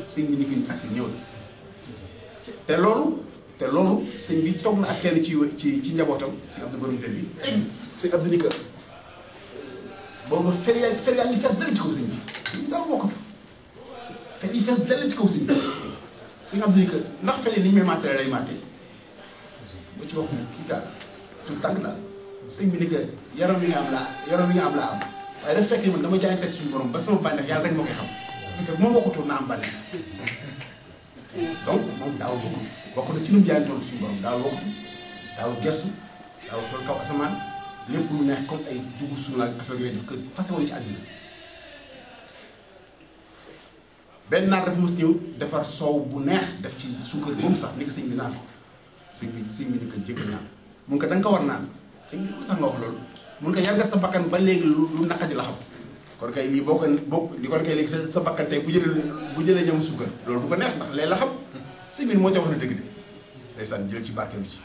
sëñ bi ni ko ak si ñëw la te loolu sëñ bi toog na ak kenn ci njabootam sëñ Abdou borom dër bi sëñ Abdou ni que boobu fer yaa ngi fees dara ci kaw sëñ bi sëñ bi daa bokkatu fer yi fees dara ci kaw sëñ bi sëñ Abdou ni que ndax fer yi ni ñu may màttale lay màtte ba ci bopp kii daal tout tànk daal sëñ bi ni que yaram wi nga am laa am waaye daf fekk man dama jaayante ak suñu borom ba sama bànneex yàlla rek moo koy xam te bu ma bokkatoon naa am bànneex donc moom daawul bokkatu bokk na ci lu mu jaayantoon suñu borom daawul bokkatu daawul gestu waaw xool kaw asamaan lépp lu neex comme ay dugub suuna ak affaire yooyu daf ko fase woon ci àddina benn naar dafa mos ñëw defar soow bu neex def ci suukar ba mu sax ni ko sëñ bi naan ko sëñ bi ni ko jëkkal naan mun ko da nga ko war naan sëñ bi lu tax nga wax loolu mun ko yar nga sa bakkan ba léegi lu naqadi la xam kon kay lii boo li kon kay léegi sa bakkan tey bu jëlee ñam suukar loolu du ko neex ndax léegi la xam sëñ bi moo ca wax na dëgg de ndeysaan jël ci barkeelu ci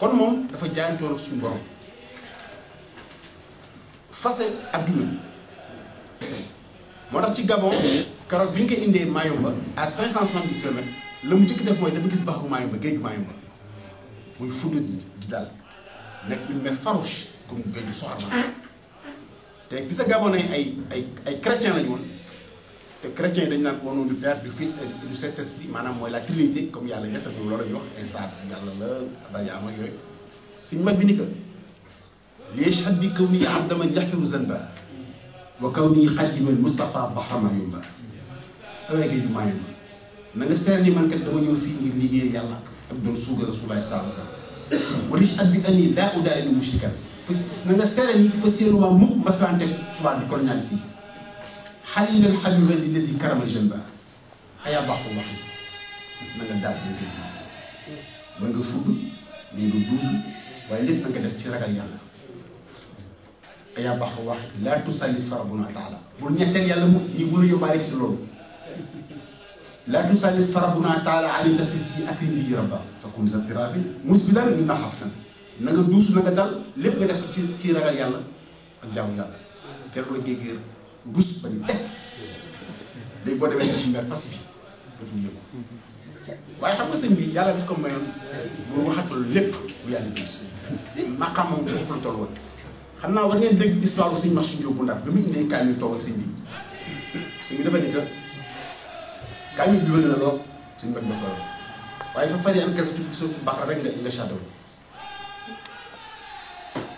kon moom dafa jaayantoon ak suñu borom fase adduna moo tax ci Gabon keroog bi ñu koy indee Mayumba à 570 kilomètres la mu njëkk def mooy dafa gis baxaru Mayumba géej Mayumba muy fudd di dal nekk une mer farouche comme géej gi soxar na te bi sa Gabon ay chrétiens lañu woon te chrétiens yi dañu naan au nom du Père du Fils et du Saint-Esprit maanaam mooy la Trinité comme yàlla ñett moom loolu la ñuy wax instant yàlla la Abraham ak yooyu suñu mag bi ni que liyashhad bi kawni abda man yaxfiru zanba wa kawni xadimal Moustapha Bahra Mayumba damay géej Mayumba na nga seer ni man kat dama ñëw fii ngir liggéey yàlla ak doon suuga Rasulullaah sallallahu alayhi wa sallam waliyashhad bi anni laa udaa'ilu mushrikan na nga seere ni fa séenuwaa mukk maslante tubaab bi colonialiste yi xalilan xabiban li lesi karamal jeune ba ayaa baaxul wax na nga daal boo géej mën nga fudd mën nga duusu waaye lépp na nga def ci ragal yàlla ayaa baaxul wax laa tusallis fa rabbuna taala bul ñetteel yàlla mu ñi bu la yóbbaale si loolu laa tusallis fa rabbuna taala ali taslis yi akrim bii rabba fa kun sa tirabin mus bi daal ñu naa xaftan na nga duusu na nga dal lépp nga def ci ragal yàlla ak jaamu yàlla keroog la géej géer rus ba ñu teg léegi boo demee sa ci mer Pacifique dootul yëngu waaye xam nga sëñ bi yàlla daf ko mayoon mu waxatul lépp bu yàlla bind maqaam moom foofu la toll woon xam naa war ngeen dégg histoire bu sëñ Maxime Diop bu Ndar bi mu indee kaamil toog ak sëñ bi dafa ni que kaamil bi wëgg na lool sëñ bi ko waaye fa fari an gasatu bi sootu baax rek nga shadow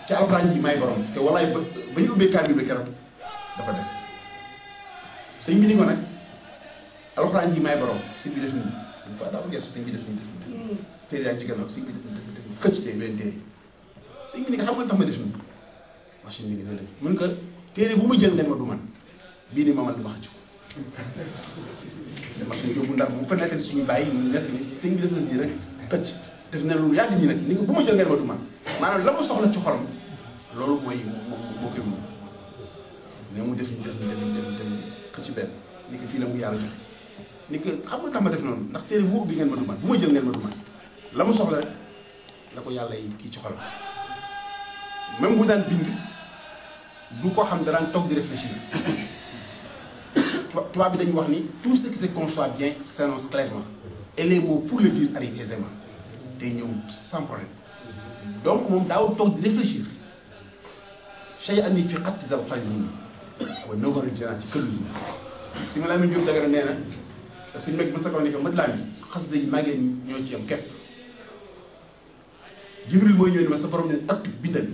ci alxuraan ji may borom te walaay ba ñu ubbee kaamil bi keroog dafa des sëñ bi ni ko nag alxuraan ji may borom sëñ bi def nii sëñ bi daa ko geesu sëñ bi def nii téere yaa ngi ci gannaaw sëñ bi def xëcc téere benn téere sëñ bi ni ko xam nga tax ma def nii machine bi ngi déedéet mun ko téere bu ma jël ngeen ma du man bii ni mamal ma xëcc ko machine bu Ndar bu ko nettali suñu bàyyi mu nekk ni sëñ bi def na nii rek xëcc def na lu yàgg nii nag ni ko bu ma jël ngeen ma du man maanaam la mu soxla ci xolam loolu mooy moo koy mun ne mu def ñu dem xëcc benn ni ko fii la mu yàlla joxe ni ko xam nga tax ma def noonu ndax téere bu ubbi ngeen ma du man bu ma jël ngeen ma du man la mu soxla rek la ko yàlla yi kii ci xolam même bu daan bind du ko xam daraan toog di réfléchir tubaab bi dañu wax ni tout ce qui se conçoit bien s'annonce clairement et les mots pour le dire arrivent aisément day ñëw sans problème donc moom daawul toog di réfléchir chay ani fi xatti zal xajruni wa nawari janaasi këllu jour si ma laa mi Jóob Dagana nee na suñ meg ma sa ko ne ko mat laa mi xas day maa ngeen ñoo ci yam képp Jibril mooy ñëw ni ma sa borom ne attu bindal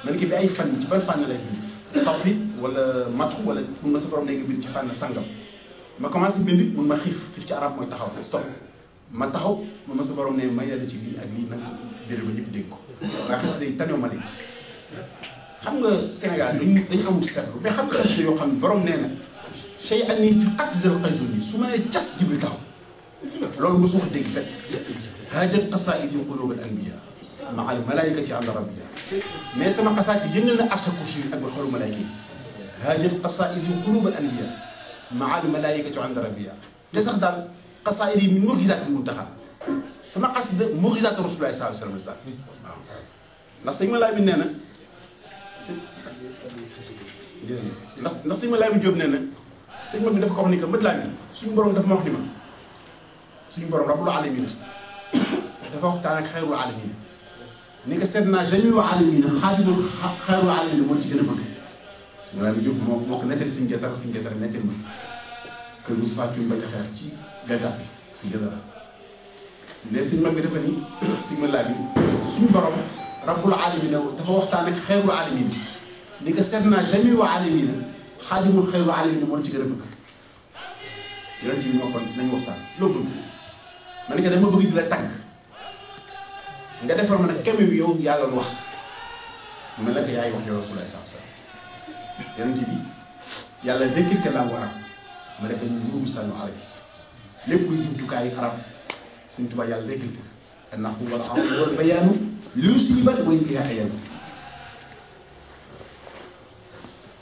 man ki bi ay fan ci ban fànn lay bind tawhid wala matu wala mun ma sa borom ne nga bind ci fànn sangam ma commencé bind mun ma xiif ci arab mooy taxaw stop ma taxaw mun ma sa borom ne ma yàlla ci lii ak lii nanga ko déral ba ñëpp dégg ko waaye xas day tanew ma leen xam nga Sénégal dañu amul seetlu mais xam nga xas yoo xam ne borom nee na chey ani fi xattisal xaysul nii su ma nee cas Jibril taxaw loolu mosoo ko dégg fet haajat qasaa'idi quluub al anbiya maa al malaayikati inda rabbiha mais sama xasaat yi yëngal na arsha kursi ak ba xolu malaayika yi haajat qasaa'idi quluub al anbiya maa al malaayikati inda rabbiha te sax daal xasaa'id yi min mu'jizaati muntaxa sama xasida mu'jizaatu Rasulullaahi sallallaahu alayhi wa sallam waaw ndax sëñ Malaay bi nee na ndax sëñ Malaay bi Jóob nee na sëñ ma bi dafa ko wax ni que mët laa mi suñu borom dafa ma wax ni ma suñu borom rabbul aalamiina dafa waxtaan ak xayrul aalamiina ni nga seet naa jamiul aalamiina xaadimul xayrul aalamiina moo ci gën a bëgg sëñ Malaay bi Jóob moo ko nettali suñu Gétara nettali ma kër Moustapha Thioune Mbaye xeer ci gàncax bi suñu Gétara mais sëñ mag bi dafa ni sëñ Malaay bi suñu borom rabbul aalamiina dafa waxtaan ak xayrul aalamiina ni nga seet naa jamiul aalamiina xaadimul xayrul aalamiina moo ci gën a bëgg yonent bi moo kon nañu waxtaan loo bëgg ma ne ko dama bëgg di la tagg nga defal ma nag keme bi yow yaa doon wax mu mel nag yaay wax yow Rasulullah sallallahu alayhi wasallam yonent bi yàlla déggil ka langue arab ma def dañu njurum sànnu arab yi lépp luy jumtukaayu arab Sëñ Tuubaa yàlla déggil ka annahu wal arab wal bayaanu lu suñu bari wala biha ayanu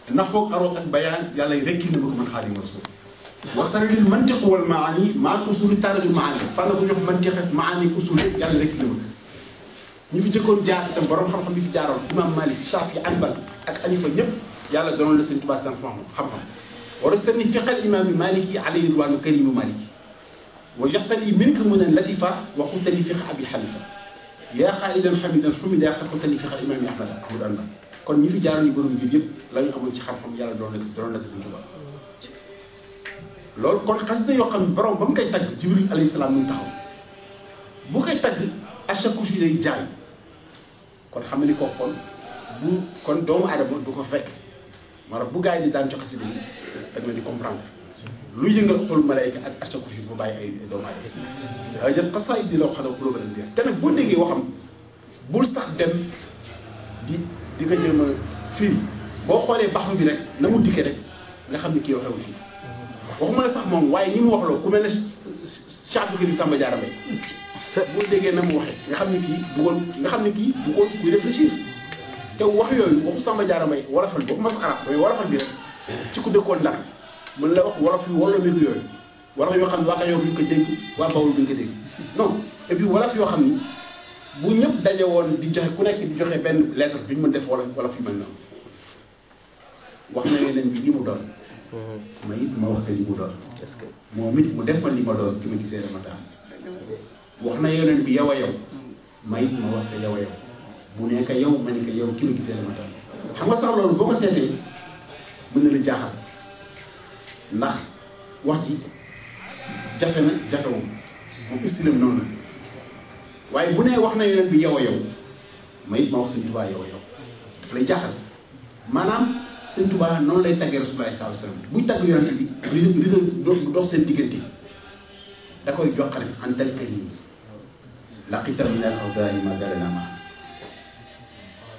ndax boog aroot ak bayaan yàlla rekkil na ma ko man Xaadimu Rasuul wasarilil mantiq wal maani maa usuli taaraju maani fan la ko jox mantiq ak maani usul yàlla rekkil na ma ko ñi fi jëkkoon jaar itam borom xam-xam bi fi jaaroon imam Malik Shafi Anbal ak Hanifa ñëpp yàlla doonoon la Sëñ Tuubaa seen xam-xam warastani fiqal imaami Maliki alayhi ridwaanu karimu Maliki wa joxtali minka mun a latifa wa qultali fiq abi Hanifa yaa qaidan hamidan humida yaa qultali fiqal imaami Ahmada Ahmadu Anbal kon ñi fi jaaroon yi borom ngir yëpp la ñu amoon ci xam-xam yàlla doon na ko Sëñ Tuubaa loolu kon xasida yoo xam ne borom ba mu koy tagg Jibril alayhi salaam muy taxaw bu koy tagg à chaque couche yi day jaay kon xam ni ko kon doomu aadama du ko fekk maanaam bu gars yi di daan ci xasida yi dag na di comprendre lu yëngal xolu malayka ak à chaque couche yi bu bàyyi ay doomu aadama ay jël xasaayid di la wax xanaa kulóoba leen te nag boo déggee waxam bul sax dem di ko jéem a firi boo xoolee baxu bi rek na mu dikkee rek nga xam ne kii waxewul fii waxuma la sax moom waaye ñi mu waxloo ku mel ne Cheikh Abdou Karim Samba Diarra Mbaye boo déggee na mu waxee nga xam ne kii bëggoon kuy réfléchir te wax yooyu waxu Samba Diarra Mbaye wolofal bi waxuma sax arab mais wolofal bi rek ci ku dëkkoon Ndar mën la wax wolof yu wala mi yooyu wolof yoo xam ne waa Kajoor duñ ko dégg waa Bawol duñ ko dégg non et puis wolof yoo xam ni bu ñëpp daje woon di joxe ku nekk di joxe benn lettre bi ñu mën def wolof yu mel noonu wax na yeneen bi li mu doon ma it ma wax ko li mu doon moom it mu def ma li ma doon ki ma gisee dama taam wax na yeneen bi yow a yow ma it ma wax ko yow a yow bu nekk yow ma ne ko yow ki ma gisee dama taam xam nga sax loolu boo ko seetee mën na la jaaxal ndax wax ji jafe na jafewul moom istilam noonu la waaye bu nee wax na yeneen bi yow a yow ma it ma wax Sëñ Tuubaa yow a yow daf lay jaaxal maanaam Sëñ Tuubaa noonu lay taggee Rasulullah sallallahu alayhi wasallam buy tagg yonent bi di dox seen diggante da koy joxar bi antal karim laqita min al awdaahi ma darana ma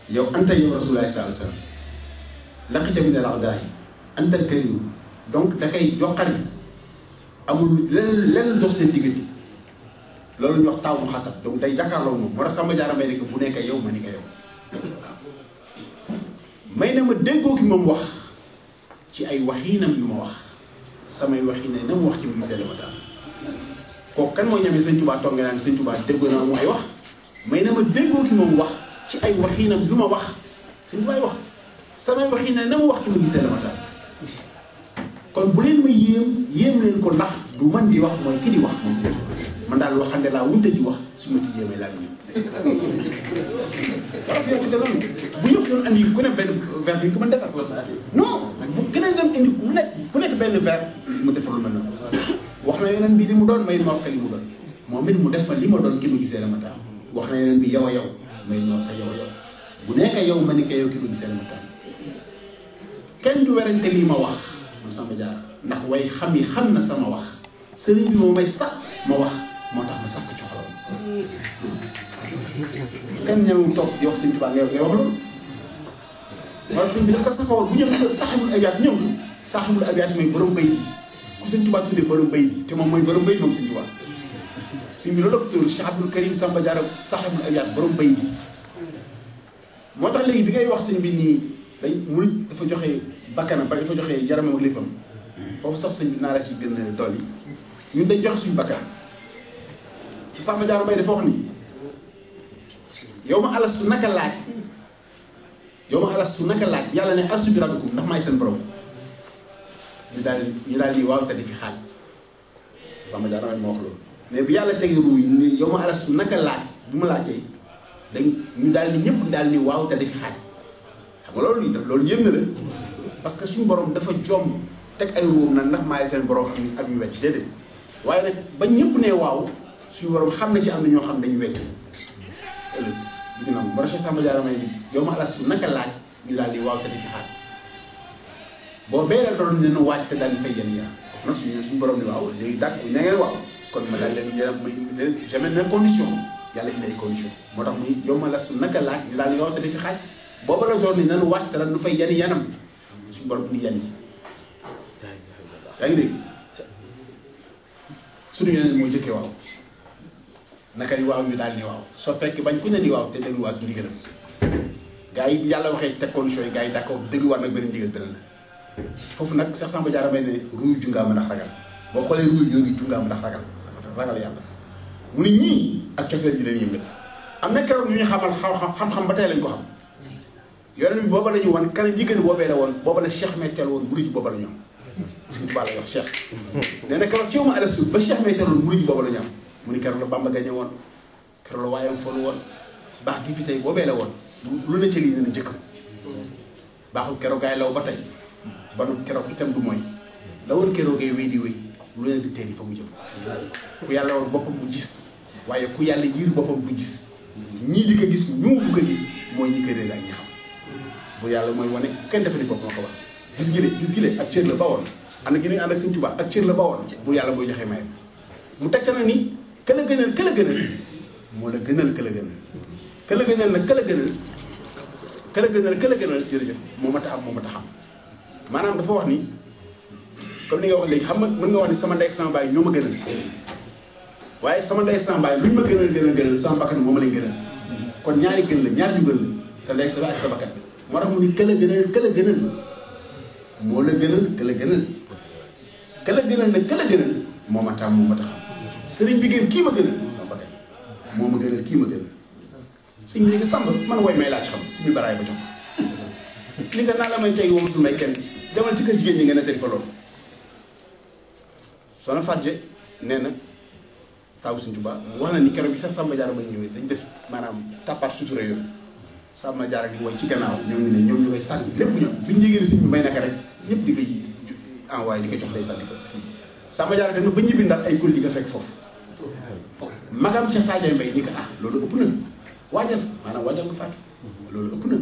yow anta yow Rasulullah sallallahu alayhi wasallam laqita min al awdaahi antal karim donc da koy joxar bi amul lenn dox seen diggante loolu ñu wax taw mu xatat donc day jàkkaarloo moom moo tax Samba Diarra Mbaye nekk bu nekk yow ma ni ko yow may na ma déggoo ki moom wax ci ay waxiinam yu ma wax samay waxiina na mu wax ci mu gisee dama daal kooku kan moo ñamee Sëñ Tuubaa toog nga naan Sëñ Tuubaa déggoo na mu ay wax may na ma déggoo ki moom wax ci ay waxiinam yu ma wax Sëñ Tuubaa wax samay waxiina na mu wax ci mu gisee dama daal kon bu leen ma yéem leen ko ndax du man di wax mooy ki di wax moom Sëñ Tuubaa man daal waxande laa wuute di wax su ma tijjee may laa ñëw waaw fi nekk loolu bu ñëpp doon andi ku ne benn verre bi ko mën defar non bu keneen doon indi ku nekk benn verre mu defar lu mel noonu wax na yeneen bi li mu doon may ma wax ko li mu doon moom it mu def fa li ma doon ki ma gisee la ma taam wax na yeneen bi yow a yow may ma wax ko yow a yow bu nekk yow ma ni ko yow ki ma gisee la ma taam kenn du werante lii ma wax man Samba Diarra ndax way xam yi xam na sama wax sëriñ bi moo may sax ma wax moo tax ma sax ko ci xolam kenn ñëw topp di wax Sëñ Tuubaa ngay wax loolu wala sëñ bi daf ko saxawal bu ñëw saaxibul abiyaat ñëw saaxibul abiyaat mooy borom bay di ku Sëñ Tuubaa tuddee borom bay di te moom mooy borom bay moom Sëñ Tuubaa sëñ bi loolu la ko tuddee Cheikh Abdou Karim Samba Diarra saaxibul abiyaat borom bay di moo tax léegi bi ngay wax sëñ bi nii dañ murit dafa joxe bakkanam ba dafa joxe yaramam ak léppam foofu sax sëñ bi naa la ci gën a dolli ñun dañ joxe suñu bakkan Samba Diarra Mbaye dafa wax ni yow ma alastu naka laaj yàlla ne alastu bi rabbikum ndax maay seen borom ñu daal di waaw te di fi xaaj Samba Diarra Mbaye moo wax loolu mais bi yàlla tege ruu yi yow ma alastu naka laaj bu ma laajtee ñu daal ni ñëpp daal ni waaw te di fi xaaj xam nga loolu yëm na la parce que suñu borom dafa jomb teg ay ruum nag ndax maay seen borom am ñu wecc déedéet waaye nag ba ñëpp ne waaw suñu borom xam na ci am na ñoo xam dañu wecc ëllëg dugg na ma Cheikh Samba Diarra Mbaye ni yow ma alastu naka laaj ñu daal di waaw te di fi xaaj boo bee la doon ne nu waaj te daal di fay yenn yaram foofu nag suñu borom ni waaw léegi dàq ña ngeen waaw kon ma daal leen yéen jamais na condition yàlla indi ay condition moo tax muy yow ma la su naka laaj ñu daal yow te di fi xaaj booba la doon ni nanu wàcc te nu fay yani yanam suñu borom indi yan yi yaa ngi dégg suñu yeneen mooy jëkkee waaw naka ni waaw ñu daal ni waaw soo fekk bañ ku ne ni waaw te dégluwaat ci ndigalam gars yi bi yàlla waxee teg condition yi gars yi d'accord dégluwaat nag beneen ndigal beneen la foofu nag Cheikh Samba Diarra may ne ruuy jungaama ndax ragal boo xoolee ruuy ñoo ngi jungaama ndax ragal yàlla mu ni ñii ak cofeel ji leen yëngal am na keroog ñu ñu xamal xam-xam ba tey lañ ko xam yonent bi booba la ñu wan kanam yi gën boobee la woon booba la Cheikh Metel woon murid booba la ñu am suñu tubaab la wax Cheikh nee na keroog ci ma alastu ba Cheikh Metel woon murid booba la ñu am mu ni keroog la Bamba gañe woon keroog la waayam folu woon baax gi fi tey boobee la woon lu ne ci lii dana jëkkam baaxul keroog gaay law ba tey banu keroog itam du mooy la woon keroogee wéy di wéy lu leen di teeri fa mu jëm ku yàlla woon boppam mu gis waaye ku yàlla yiir boppam du gis ñii di ko gis ñu du ko gis mooy ñi ko réer ak ñi xam bu yàlla mooy wane kenn defe ni boppam ko wax gis gi le ak cër la ba woon ànd gi ni ànd ak Sëñ Tuubaa ak cër la ba woon bu yàlla mooy joxe maye mu teg ca na ni ka la gënal moo la gënal ka la gënal ka la gënal nag ka la gënal jërëjëf moo ma tax am moo ma tax xam maanaam dafa wax ni comme ni nga wax léegi xam nga mën nga wax ni sama ndey ak sama baay ñoo ma gënal waaye sama ndey ak sama baay luñ ma gënal sama bakkan moo ma leen gënal kon ñaari gën la ñaari ñu gën la sa ndey ak sa baay ak sa bakkan moo tax mu ni ka la gënal moo la gënal ka la gënal nag ka la gënal moo ma tax moo ma tax sëriñ bi gën kii ma gënal sama bakkan moo ma gënal kii ma gënal sëñ bi ni nga sàmb man way may laa ci xam suñu baraay ba jox ko li nga naa la may tey wamatul may kenn demal ci kër jigéen ñi nga nettali ko loolu soxna Fadje nee na taw Sëñ Tuubaa mu wax na ni keroog bi sax Samba Diarra may ñëwee dañ def maanaam tàppaat sutura yooyu Samba Diarra di woy ci gannaaw ñoom ñu koy sànni lépp ñoom biñu jégée sëñ bi may naka rek ñëpp di koy envoyé di ko jox lay sànni ko kii Samba Diarra dem na ba ñibbi Ndar ay kul di nga fekk foofu magam Cheikh Sadio Mbaye ni ko loolu ëpp na waajal maanaam waajal nga faatu loolu ëpp na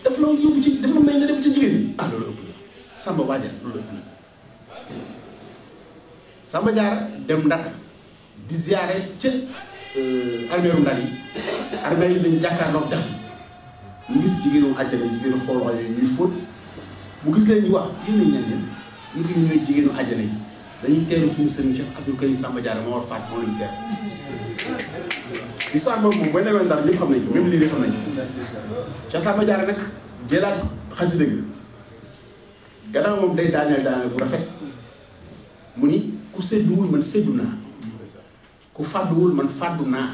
daf la yóbbu ci daf la may nga dem ci jigéen ñi loolu ëpp na Samba waajal loolu ëpp na Samba Diarra dem Ndar di ziyaare ca armeeru Ndar yi armeel yi dañ jàkkaarloog dex bi mu gis jigéenu àjjana jigéenu xool wax yooyu ñuy fóot mu gis leen ñu wax yéen ñan yéen ñu ko ñu ñooy jigéenu àjjana yi dañuy teeru suñu sëriñ Cheikh Abdou Karim Samba Diarra moo war faat moo lañu teer histoire boobu moom booy demee Ndar ñëpp xam nañ ko même lii de xam nañ ko Cheikh Samba Diarra nag jëlaat xasida gi gannaaw moom day daaneel bu rafet mu ni ku sedduwul man seddu naa ku fàdduwul man fàddu naa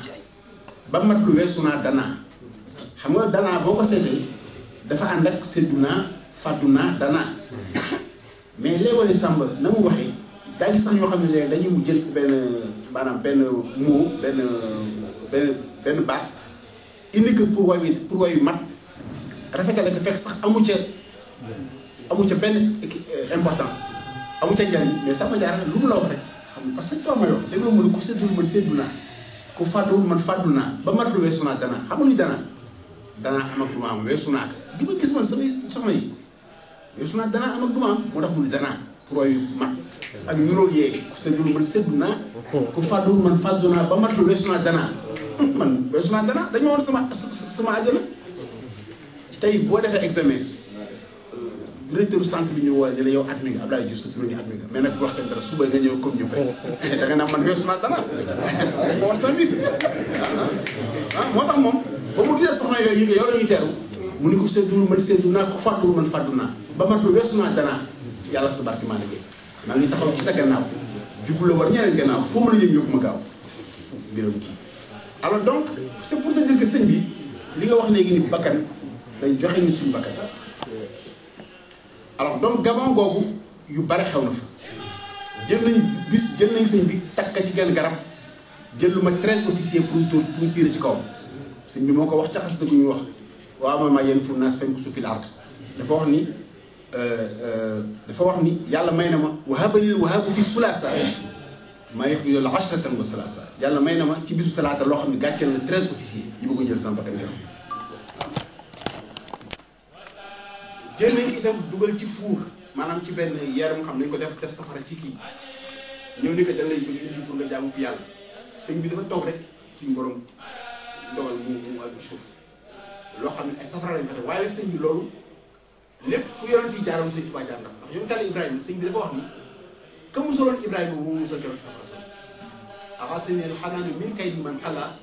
ba mat lu weesu naa danaa xam nga danaa boo ko seetee dafa ànd ak seddu naa fàddu naa danaa mais léeg-léeg Samba na mu waxee daa gis sax ñoo xam ne léegi dañuy mu jël benn mot benn baat indi ko pour woy mat rafetale ko fekk sax amu ca benn importance amu ca njariñ mais Samba Diarra lu mu la wax rek xam nga parce que toi mooy wax dégg nga mu ne ku séddul man séddu naa ku fàdduwul man fàddu naa ba mat lu weesu naa danaa xam nga luy danaa am ak du ma am weesu naa ko di ma gis man samay soxna yi weesu naa danaa am ak du ma am moo tax mu ne danaa pour woy mat ak ñuróo yee ku séddul man séddu naa ku fàdduwul man fàddu naa ba mat lu weesu naa danaa man weesu naa danaa dañu ma woon sama àjjana tey boo defee examen directeur centre bi ñu woo ñu ne yow admis nga Abdoulaye Diouf sa tur nga admis nga mais nag bu wax dara suba nga ñëw comme ñu rek da nga naan man weesu naa dara moo wax sa mbir moo tax moom ba mu gisee soxna yooyu yow la ñuy teeru mu ni ko sédduwul man séddu naa ku fàdduwul man fàddu naa ba mat lu weesu naa danaa yàlla sa barke maa liggéey maa ngi taxaw ci sa gannaaw jublu la war ñeneen gannaaw foo mën a yëm yóbbu ma gaaw mbiram kii alors donc c'est pour te dire que sëñ bi li nga wax léegi ni bakkan dañ joxe ñu suñu bakkan alors donc Gabon googu yu bare xew na fa jël nañ sëñ bi takk ci genn garab jël lu ma 13 officiers pour tirer ci kawam sëñ bi moo ko wax ca xasida gu ñuy wax waaw ma yéen fu naas fenk su fil ard dafa wax ni yàlla may na ma wahabalil wahabu fi sulaasa maa yox yoolu ashratan wa salaasa yàlla may na ma ci bisu talaata loo xam ne gàcceel na 13 officiers yi bëgg jël sama bakkan garab jël nañ itam dugal ci fuur maanaam ci benn yeer mu xam nañ ko def safara ci kii ñëw ni ko dañ lay bëgg indi pour nga jaamu fi yàlla sëñ bi dafa toog rek suñu borom ndogal mu ak suuf loo xam ne ay safara lañ ko def waaye nag sëñ bi loolu lépp fu yonent yi jaaroon sëñ Tuubaa jaar ndax yonent Yàlla Ibrahima sëñ bi dafa wax ni ka musaloon Ibrahima moom musal keroog safara suuf axasaniyal xanaanu min kaydi man xalaa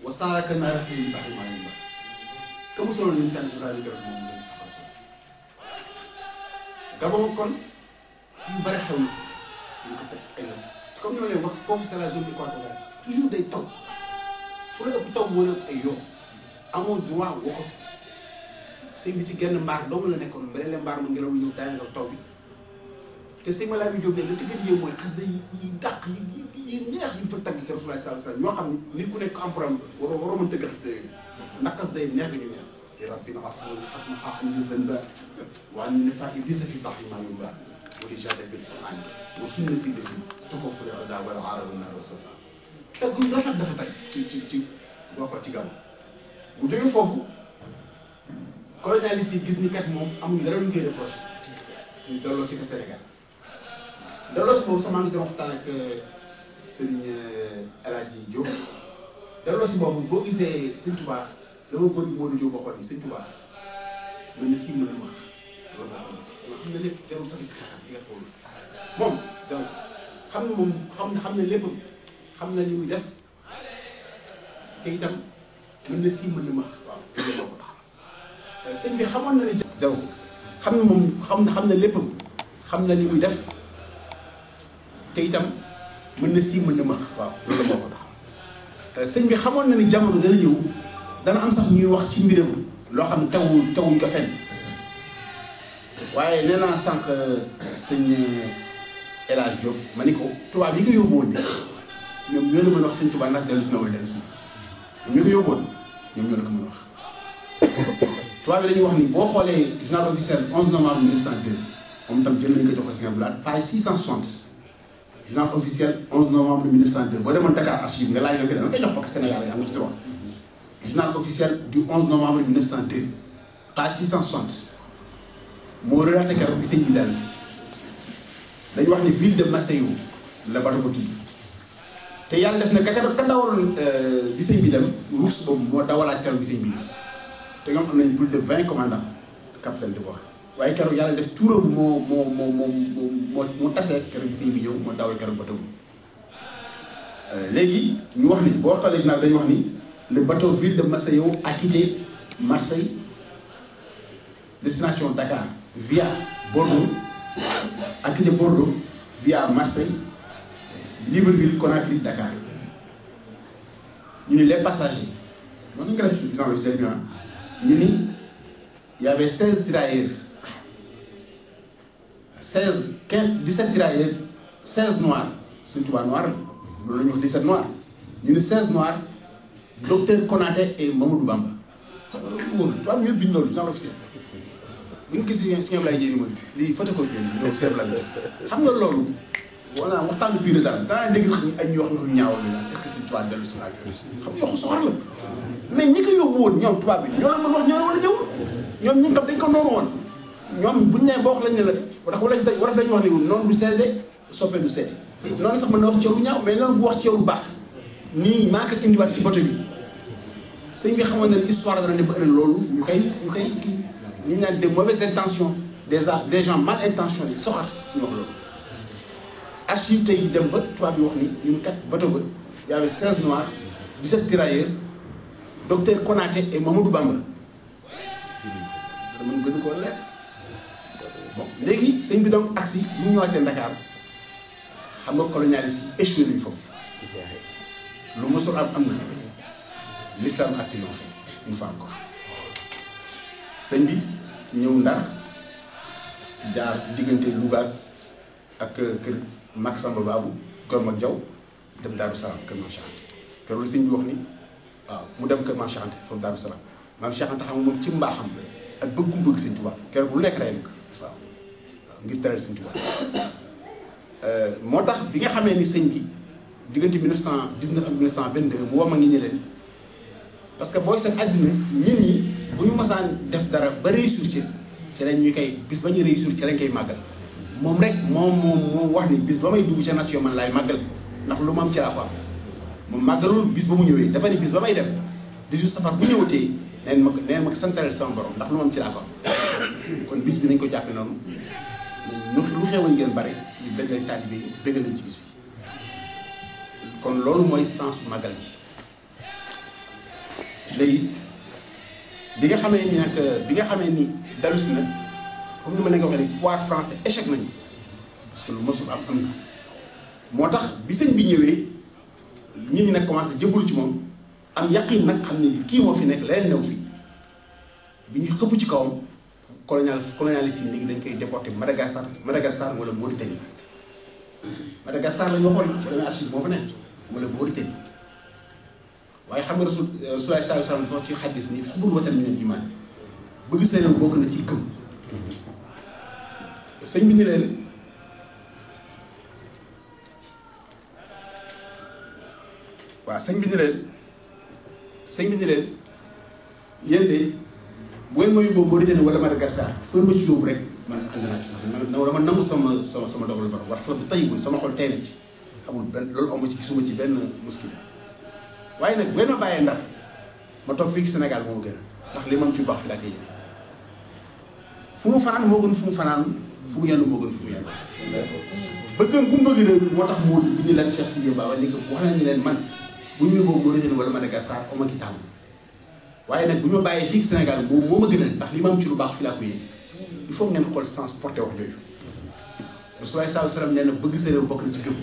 wa saaraka naara fil bahri maa yumba ka musaloon yonent Yàlla Ibrahima keroog moom musal safara suuf Gabon kon yu bari xew na fi ñu ko teg ay la comme ni ma leen wax foofu c'est la zone équatoriale toujours day taw fu la ëpp taw moo la ëpp ay yoon amoo droit wokkatu sëñ bi ci genn mbaar dong la nekkoon beneen mbaar ma ngelaw ñëw daanaka taw bi te sëñ ma laa bi jóg ne la ci gën yéem mooy xas yi dàq yi neex yi fa tagg ci Rasulullah sallallahu alayhi wasallam yoo xam ne nit ku nekk emprunté waroo mën tëgg xas yooyu ndax xas day neex ñu neex li rabbina afuwwun xatma an zanba wa an nifa iblisa fi bahri ma yumba wa ijada bil quran wa sunnati lati tukaffiru ada wal arab na rasul te gu rafet dafa tag ci boo ko ci gàmm mu jógee foofu colonialiste yi gis ni kat moom amuñu dara lu ñu koy reproché ñu delloo si ko Sénégal delloo si boobu sama ngi doon waxtaan ak Serigne El Hadji Diop delloo si boobu boo gisee Sëñ Touba dama góor bi Modou Diop waxoon ni Sëñ Touba mën na siiw mën na maax loolu moo ko gis xam ne lépp jarul sax di nga xool moom jarul xam ne moom xam ne léppam xam na li muy def te itam mën na siiw mën na maax waaw loolu moo ko tax sëñ bi xamoon na ne jaru ko xam ne moom xam na léppam xam na li muy def te itam mën na sii mën na max waaw loolu moo ko tax sëñ bi xamoon na ni jamono dana ñëw dana am sax ñuy wax ci mbiram loo xam ne tawuñ ko fenn waaye nee naa sànq sëñ El Hadj Diop ma ni ko tubaab yi nga yóbbuwoon de ñoom ñoo la mën a wax sëñ Tuubaa ndax dellu si na wala dellu si ñoom ñoo ko yóbbuwoon ñoom ñoo la ko mën a wax tubaab bi dañuy wax ni boo xoolee journal officiel 11 novembre 1902 moom itam jël nañu ko jox ko Sëñ Abdou Lahad page 660 journal officiel 11 novembre 1902 boo demoon Dakar archive nga laaj nga koy jox parce que Sénégal yi am nga ci droit journal officiel du 11 novembre 1902 page 660 moo relaté keroog bi sëñ bi dellu si dañu wax ni ville de Macéyo la bato ba tudd te yàlla def na ka dawal bi sëñ bi dem ruus boobu moo dawalaat keroog bi sëñ bi te ñoom am nañ plus de 20 commandants capitaine de bord waaye keroog yàlla def turam moo tasee keroog bi sëñ bi ñëw moo dawal keroog bateau bi léegi ñu wax ni boo xoolee nag dañu wax ni le bateau ville de Macéyo a quitté Marseille destination Dakar via Bordeaux a quitté Bordeaux via Marseille Libreville Conakry Dakar ñu ni les passagers noonu nga def dans le service ñu ni y avait 16 tirailleurs 17 tirailleurs 16 noirs Sëñ Tuubaa noir loolu la ñuy wax 17 noirs ñu ni 16 noirs docteur Konaté et Mamadou Bamba loolu tubaab yëpp bind loolu dans l'officiel bu ñu gisee Sëñ Ablaye Jéeri mooy lii photocopie la ñoom Sëñ Ablaye la xam nga loolu wala waxtaanu biir daal danaa dégg sax ak ñuy wax ñu ñaawal ñu naan est-ce que Sëñ Tuubaa dellu si naa xam nga waxu soxor la mais ñi ko yóbbu woon ñoom tubaab bi ñoo la mën wax ñoo la wala ñëw ñoom ñun tam dañ ko noonu woon ñoom buñ nee ba wax lañ ne la ndax wala dañu wax ni noonu du seede soppee du seede noonu sax mën na wax ci yow lu ñaaw mais noonu bu wax ci yow lu baax nii maa ko indiwaat ci bato bi sëñ bi xamoon na ne histoire dana ne ba ëllëg loolu ñu koy kii ñu naan des mauvaises intentions des gens mal intentionnés soxar ñu wax loolu archive tey dem ba tubaab bi wax ni ñun kat bato ba y avait 16 noirs 17 tirailleurs docteur Konaté et Mamadou Bamba dama gën koo leer bon léegi sëñ bi donc agsi bu ñu ñëwaatee Dakar xam nga colonialiste yi échoué nañu foofu lu mosul am na l'islam a triomphé une fois encore sëñ bi ñëw Ndar jaar diggante Louga ak kër Mak Samba Babou kër Mak Diaw dem Daaru Salaam kër Maam Cheikh Anta kër la sëñ bi wax ni waaw mu dem kër Maam Cheikh Anta foofu Daaru Salaam Maam Cheikh Anta xam nga moom ci mbaaxam la ak bëggum bëgg sëñ Tuubaa keroog lu nekk rey nag waaw ngir teral sëñ Tuubaa moo tax bi nga xamee ni sëñ bi diggante 1919 ak 1922 mu wama ngi ñi leen parce que booy seen àddina nit ñi bu ñu masaan def dara ba réussir ci lañ ñu koy bis ba ñu réussir ci lañ koy màggal moom rek moom wax ni bis ba may dugg ca nation man laay màggal ndax lu ma am ci laa ko am moom màggalul bis ba mu ñëwee dafa ni bis ba may dem 18 safar bu ñëwatee neen ma santaleel sama borom ndax lu ma am ci laa ko am kon bis bi nañ ko jàppe noonu lu xew yi gën bare ñu benn taalibe yi bëggal nañ ci bis bi kon loolu mooy sens su màggal gi léegi bi nga xamee ni dalu si na comme ni ma leen ko waxee ni pouvoir français échec nañu parce que lu mosul am na moo tax bi sëñ bi ñëwee nit ñi nag commencé jëbbalu ci moom am yaqin nag xam ne kii moo fi nekk leneen new fi bi ñu xëpp ci kawam colonialiste yi léegi dañ koy déporté Madagascar wala Mauritanie Madagascar la ñu waxoon ci demee archive moo fa nekk wala Mauritanie waaye xam nga Rasulullah sallallahu alayhi wa sallam dafa ci xaddis ni xubbul watan minal iman bëgg sa réew bokk na ci gëm sëñ bi ni leen waaw sëñ bi ni leen yéen de bu ngeen ma yóbboo Mauritanie wala Madagascar fu ngeen ma ci yóbbu rek man ànd naa ci dama nangu sama dogal borom wax la bu tayibul sama xol tey na ci xamul benn loolu amu ci gisuma ci benn muskil waaye nag bu ngeen ma bàyyee Ndar ma toog fii ci Sénégal moo gën ndax li ma am ci baax fi laa koy yéene fu mu fanaan moo gën fu mu fanaan fu mu yendu moo gën fu mu yendu bëggam bu mu bëgg réew moo tax moo bi ñu leen Cheikh Sidiya Baba ni ko wax nañ ni leen man bu ñu yóbboo Mauritanie wala Madagascar oma ki tàmm waaye nag bu ñu ma bàyyee fii Sénégal moom moo ma gënal ndax li ma am ci lu baax fi laa ko yéene il faut ngeen xool sens porté wax jooju Rasulullah sallallahu alayhi wa sallam nee na bëgg sa réew bokk na ci gëm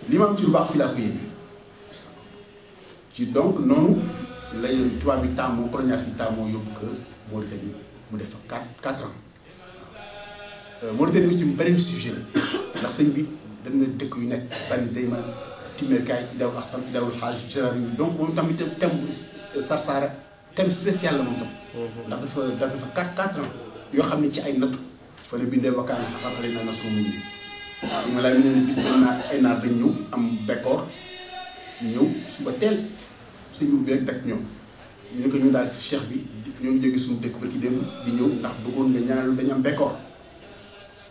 li ma am ci lu baax fi laa ko yéene ci donc noonu lay tubaab bi tàmmoo colonialiste yi tàmmoo yóbbu ko Mauritanie mu def fa 4 ans waaw Mauritanie aussi beneen sujet la ndax sëñ bi dem na dëkk yu nekk bànni day ma Timerkaay Idawul Ahsan Idawul Xaaj général yi donc moom tamit thème bu Sarsara thème spécial la moom tam ndax dafa 4 ans yoo xam ne ci ay nattu fa la bindee wakkaana xaqarale na nasru mu ñi si ma laa mi ne bis ay naat dañ ñëw am bekkoor ñëw suba teel sëñ bi ubbi rek teg ñoom ñu ne ko ñu daal si cheikh bi ñoo jógee suñu dëkk barki dem di ñëw ndax bëggoon nga ñaanal dañu am bekkoor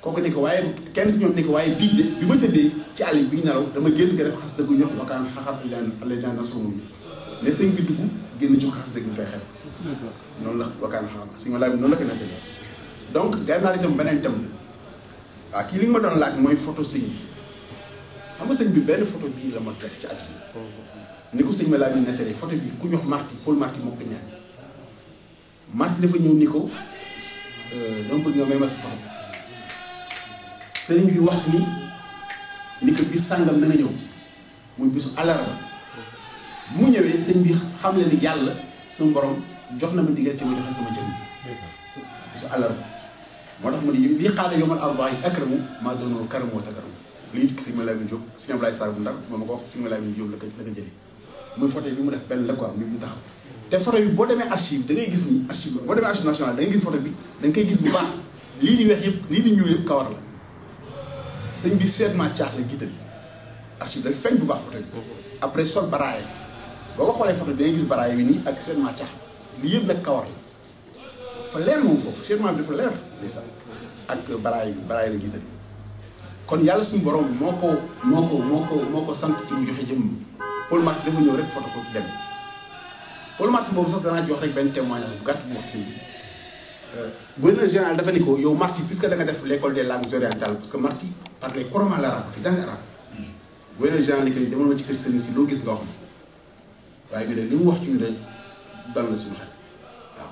kooku ne ko waaye kenn ci ñoom ne ko waaye bii de bi ma tëddee ci àll bi ñu nelaw dama génn nga def xas dëgg ñox wakaan xaxar alay daan nasru mu ñi ne sëñ bi dugg génn ci xas dëgg ñu koy xet noonu la wakaan xaxar si ma laa bi noonu la ko nettali donc gànnaar itam beneen thème la waaw kii li nga ma doon laaj mooy photo sëñ bi xam nga sëñ bi benn photo bii la mos def ci at yi ni ko sëñ ma laa bi nettali photo bi ku ñox Marty Paul Marty moo ko ñaan Marty dafa ñëw ni ko dama bëgg nga may ma si photo sëriñ bi wax ni ko bis sàngam na nga ñëw muy bisu àllarba bu mu ñëwee sëñ bi xam le ni yàlla suñu borom jox na ma ndigal ci ma joxe sama jëmm bisu àllarba moo tax mu ne lii xaala yomal arbaa'i akramu maa doonoo karamu wa takaramu lii sëñ ma laa bi Jóob sëñ Ablaye Sarr bu Ndar moo ma ko wax sëñ ma laa bi Jóob la ko jëlee muy photo bi mu def benn la quoi bi mu taxaw te photo bi boo demee archive da ngay gis ni archive boo demee archive nationale da ngay gis photo bi da nga koy gis bu baax lii di weex yëpp lii di ñuul yëpp kawar la sëñ bi suèdement caax la jiital archive day feeñ bu baax photo bi après sol baraaye boo ko xoolee photo bi da ngay gis baraaye bi nii ak suèdement caax lii yëpp nag kawar la fa leer moom foofu suèdement bi dafa leer ndeysaan ak baraaye la jiital kon yàlla suñu borom moo ko sant ci mu joxe jëmm Paul Marty dafa ñëw rek photo ko dem Paul Marty boobu sax danaa jox rek benn témoignage bu gàtt bu wax sëñ bi gouverneur général dafa ni ko yow Marty puisque da nga def l'école des langues orientales parce que Marty parlait couramment l'arabe fi jàng arabe gouverneur général ni que ni demal ma ci kër sëriñ si loo gis nga wax ma waaye nga ne li mu wax ci ñu de dal na suñu xel waaw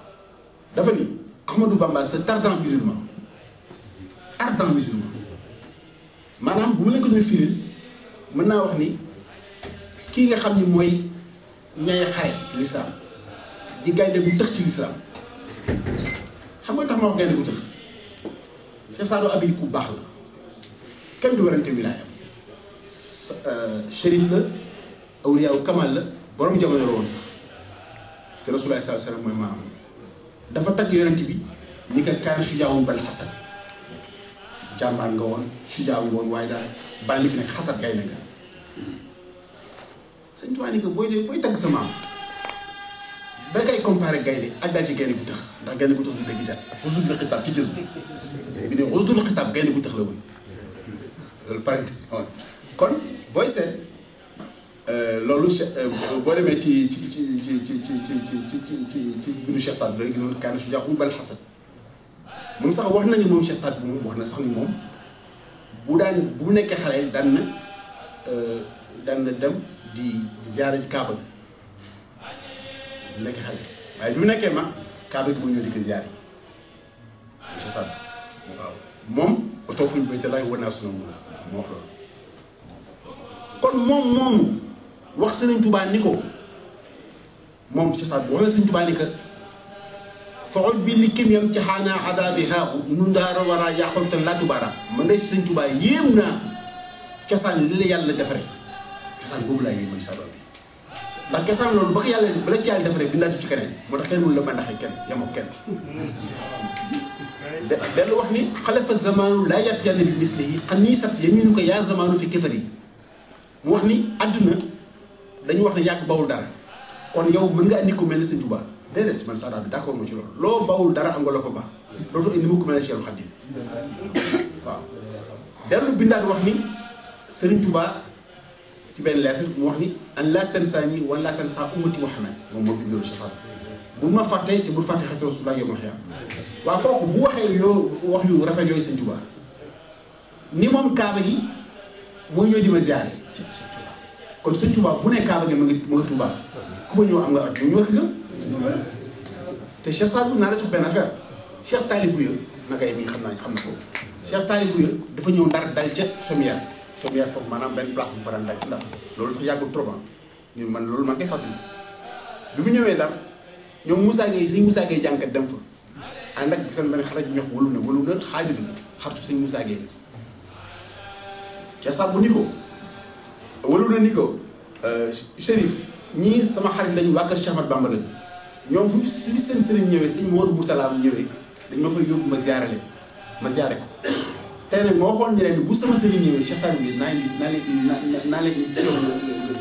dafa ni Ahmadou Bamba c'est ardent musulman maanaam bu mu leen ko doon firil mën naa wax ni kii nga xam ni mooy ñay xare l'islam di gaynde gu tëx ci l'islam xam nga tax ma wax gaynde gu tëx Cheikh Saadu Abi ku baax la kenn du werante wilaayam shérif la awliyaaw kamal la borom jamono la woon sax te Rasulullah sallallahu alayhi wasallam mooy maam dafa tagg yonent bi ni ko kaana sujaawun bal xasan jàmbaar nga woon sujaaw nga woon waaye daal bal li fi nekk xasat gaynde nga sëñ Tuubaa ni ko booy tagg sa maam ba kay comparé gaynde ak daal ci gaynde gu tëx ndax gaynde gu tëx du dégg jat rusdul xitaab ci jës bi ne rusdul xitaab gaynde gu tëx la woon loolu pare kon booy seet loolu boo demee ci biiru Cheikh Saad da ngay gis ne kaana shujaa bal xasan moom sax wax nañu moom Cheikh Saad bu moom wax na sax ni moom bu mu nekkee xale daan na dem di ziyaare ci Kaaba gi bu nekkee xale waaye bi mu nekkee mag Kaaba gi bu ñëw di ko ziyaare moom Cheikh Saad waaw moom utawfu baytallaahi wa naasu moo wax loolu kon moom moomu wax Sëriñ Tuubaa ni ko moom Cheikh Saad bu wax na Sëriñ Tuubaa ni ko faxul bi li kim yam ci xaanaa adaabi haa nu ndaara war a yàqul te laa tubaara man de Sëriñ Tuubaa yéem naa cosaan li la yàlla defaree cosaan boobu laa yéemal sabab bi ndax cosaan loolu ba ko yàlla bala ci yàlla defaree bindaatu ci keneen moo tax kenn mënu la bandaxee kenn yemoo kenn dellu wax ni xalafa zamanu laa yàtt yàlla bi mislihi xam nii sat yaminu ko yaa zamanu fi kéfar yi mu wax ni àdduna dañu wax ne yàgg bawul dara kon yow mën nga andi ko mel ne Sëriñ Tuubaa déedéet man Saada bi d'accord ma ci loolu loo bawul dara am nga loo fa baax dootoo indi mu ko mel ne Cheikh Khadim waaw dellu bindaat wax ni Sëriñ Tuubaa ci benn lettre mu wax ni an laa tansaani wa laa tansaa ummati Muhammad moom moo bind loolu Cheikh Saada bu ma fàtte te bul fàtte xeetu Rasulullah yow ma xiyam waaw kooku bu waxee yoo wax yu rafet yooyu Sëriñ Tuubaa ni moom Kaaba gi mooy ñëw di ma ziyaare kon Sëriñ Tuubaa bu ne Kaaba gi mu nga Tuubaa ku fa ñëw am nga at ñu war ko gëm te Cheikh Saad naa la jox benn affaire Cheikh Talibou ya naka yi mii xam na ko Cheikh Talibou ya dafa ñëw Ndar dal ca Sommière foofu maanaam benn place bu mu fa daan dal ci Ndar loolu sax yàggul trop ñun man loolu man koy fàttali bi mu ñëwee Ndar ñoom Moussa Gueye sëñ Moussa Gueye jànkat dem fa ànd ak seen benn xarit bu ñox walu na xaajut la xartu sëñ Moussa Gueye la Cheikh Saad bu ni ko walu na ni ko Chérif ñii sama xarit lañu waa kër Cheikh Ahmad Bamba lañu ñoom fu fi seen sëriñ ñëwee sëñ Modou Mourtala mu ñëwee dañ ma fay yóbbu ma ziyaare ko tey nag moo xool ñu leen bu sama sëriñ ñëwee Cheikh Talibou yi naa leen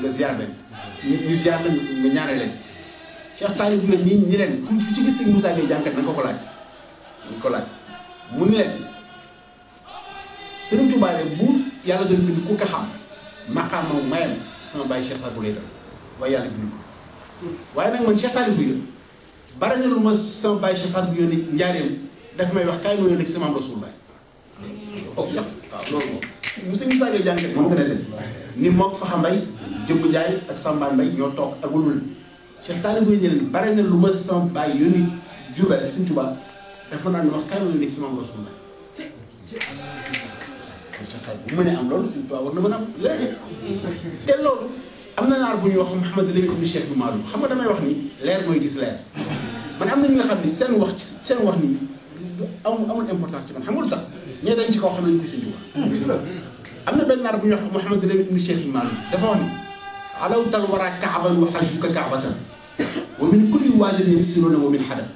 nga ziyaar leen ñu ziyaar leen nga ñaare leen Cheikh Talibou yi ñi leen ku ci gis sëñ Moussa Gueye jànkat na nga ko laaj mu ni leen Sëriñ Tuubaa de bu yàlla doon bind ku ko xam maqaam moom mayam sama bàyyi Cheikh Saad bu lay doon waaye yàlla bind ko waaye nag man Cheikh Talibou yi bari na lu ma sama bàyyi Cheikh Saad bu yónni njaareem daf may wax kaay ma yónni sama Rasulullah waaw loolu moom monsieur Moussa Gueye jàngat moom ko nettali ni mook Faxa Mbay Jëmb Njaay ak Samba Mbay ñoo toog ak wulul Cheikh Talibou yi bari na lu ma sama bàyyi yónni Jurbel Sëriñ Tuubaa dafa naan wax kaay ma yónni sama Rasulullah bu mënee am loolu Sëriñ Tuubaa war na mën a am léegi te loolu am na naar bu ñuy wax Mouhamed Lamine ibn Cheikh Maalum xam nga damay wax ni leer mooy gis leer man am na ñu nga xam ni seen wax nii amul importance ci man xam nga lu tax ñee dañ ci kaw xam nañu koy Sëriñ Tuubaa am na benn naar bu ñuy wax Mouhamed Lamine ibn Cheikh Maalum dafa wax ni alawtal wara kaaban wa hajjuka kaabatan wa min kulli waadin yasiruuna wa min hadab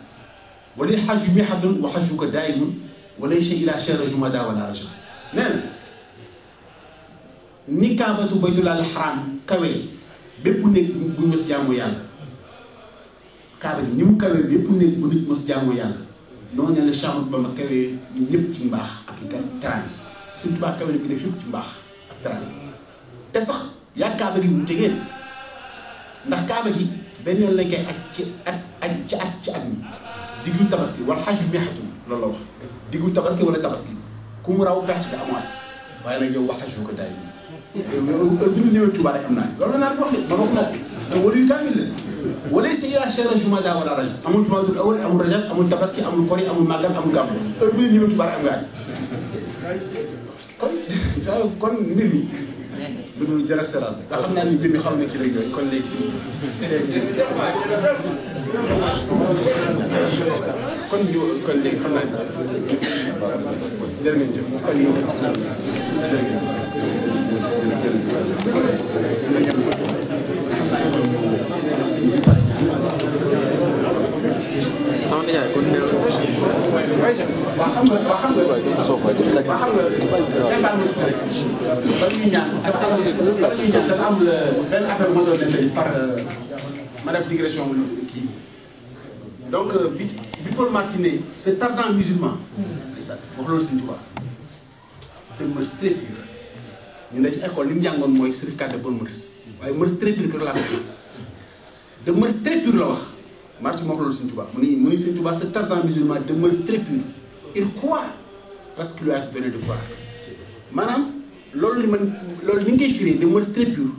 wa lil hajji mihatun wa hajjuka daa'imun wa laysa ila shahri jumada wala rajab nee na ni kaabatu baytullaahil xaraam kawee bépp néeg bu mos jaamu yàlla kaaba gi ni mu kawee bépp néeg bu nit mos jaamu yàlla noonu la Cheikh Ahmadou Bamba kawee ñu ñëpp ci mbaax ak teraanga Sëriñ Tuubaa kawee bi def yëpp ci mbaax ak teraanga te sax yaa kaaba gi wute ngeen ndax kaaba gi benn yoon lañ koy aj ci at mi diggu tabaski wala xaj yu meexatul loolu la wax diggu tabaski wala tabaski ku mu raw perte nga amoo at waaye nag yow wax xaj ko daay bi ñu ñëwee Tuubaa rek am naa loolu la naa wax de ma wax noppi te wala yu kaamil la wala si yaa chera jumada wala rajab amul jumadul awal amul rajab amul tabaski amul kori amul màggal amul gàmmu heure bu ñu ñëwee Tuubaa rek am nga at kon mbir mi lu dul jërë seral nga xam naa ni mbir mi xam ne kii rek yooyu kon léegi si kon léegi xam naa jërë ngeen jëf kon ñu sama nijaay kon ne dafa am benn affaire bu ma doon nettali par ma def digression kii donc bi Paul Martinet c'est ardent musulman wax loolu Sëriñ Tuubaa de mœurs très pures ñu ne ci école li mu jàngoon mooy certificat de bonne mœurs waaye mœurs très pures kër laa ko de mœurs très pures la wax marti moo ko loolu Sëñ Tuubaa mu ni Sëñ Tuubaa c'est ardent musulman de mœurs très pures il croit parce qu'il lui a donné de croire maanaam loolu li man loolu ni nga koy firee de mœurs très pures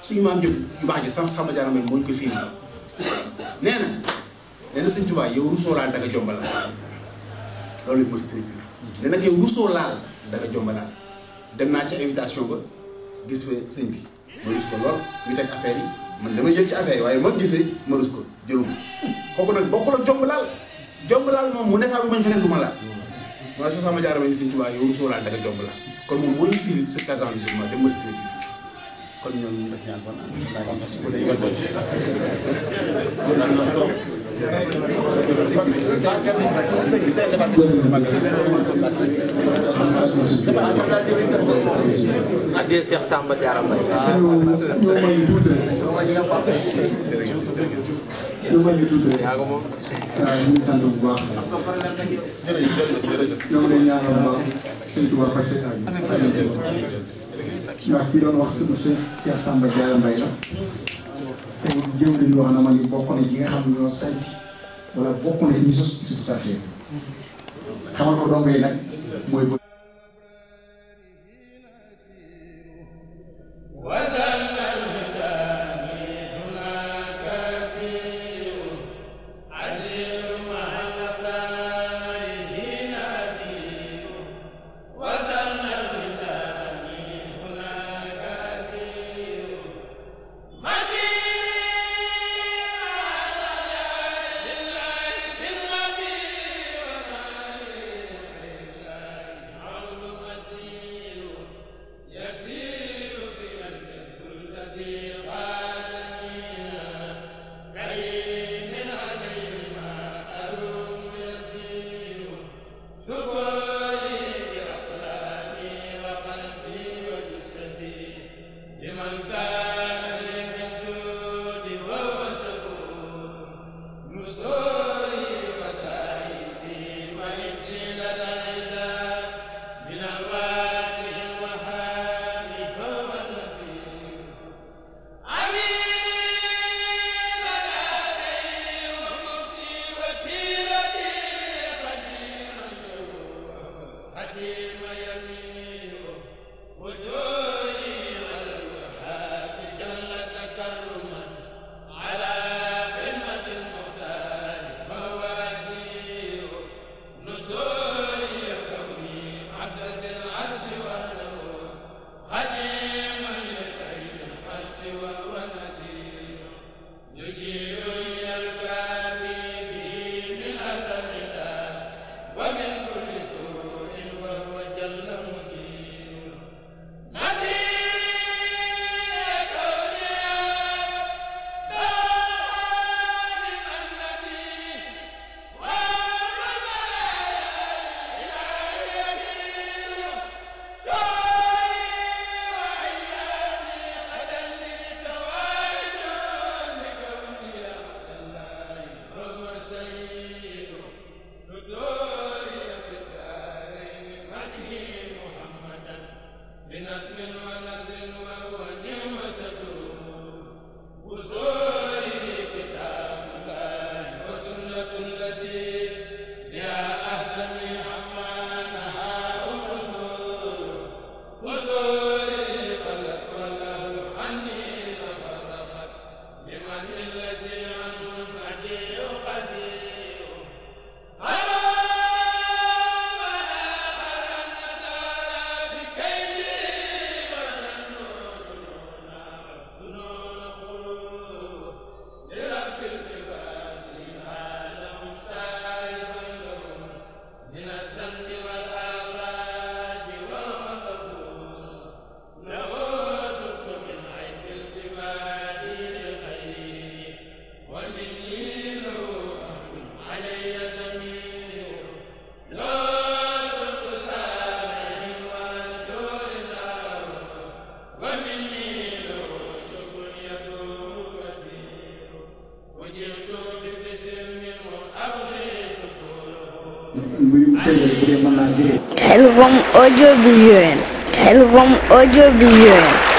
suñu maam yu baax ji Samba Diarra Mbaye moo ñu ko firi nee na Sëñ Tuubaa yow rusoo laal daga jombalaal loolu mœurs très pures ne nag yow rusoo laal daga jombalaal dem naa ci invitation ba gis fa sëñ bi ma rus ko lool ñu teg affaire yi man damay yëg ci affaire yi waaye ma gisee ma rus ko jëluma kooku nag bokkul ak jombalaal moom mu nekk am bañ fa nekk du ma laal mooy sa Samba Diarra Mbaye ni Sëñ Tuubaa yow rusoo laal daga jombalaal kon moom mooy firi ce cadre musulman de mœurs très pures kon ñoom ñu def ñaan kon Adieu Cheikh Samba Diarra Mbaye. yaa ko moom. ñu ngi sant bu baax. ñoo ngi lay ñaanal bu baax Sëñ Tuubaa faj sa aaj. ndax ki doon wax surtout Cheikh Samba Diarra Mbaye la. te jëm li ñu wax na ma ni bokk na ji nga xam ne ñoo sant wala bokk na ñu sos ci suñu tafsir xamal ko dong yi nag mooy Khelcom audiovisuel. Khelcom audiovisuel.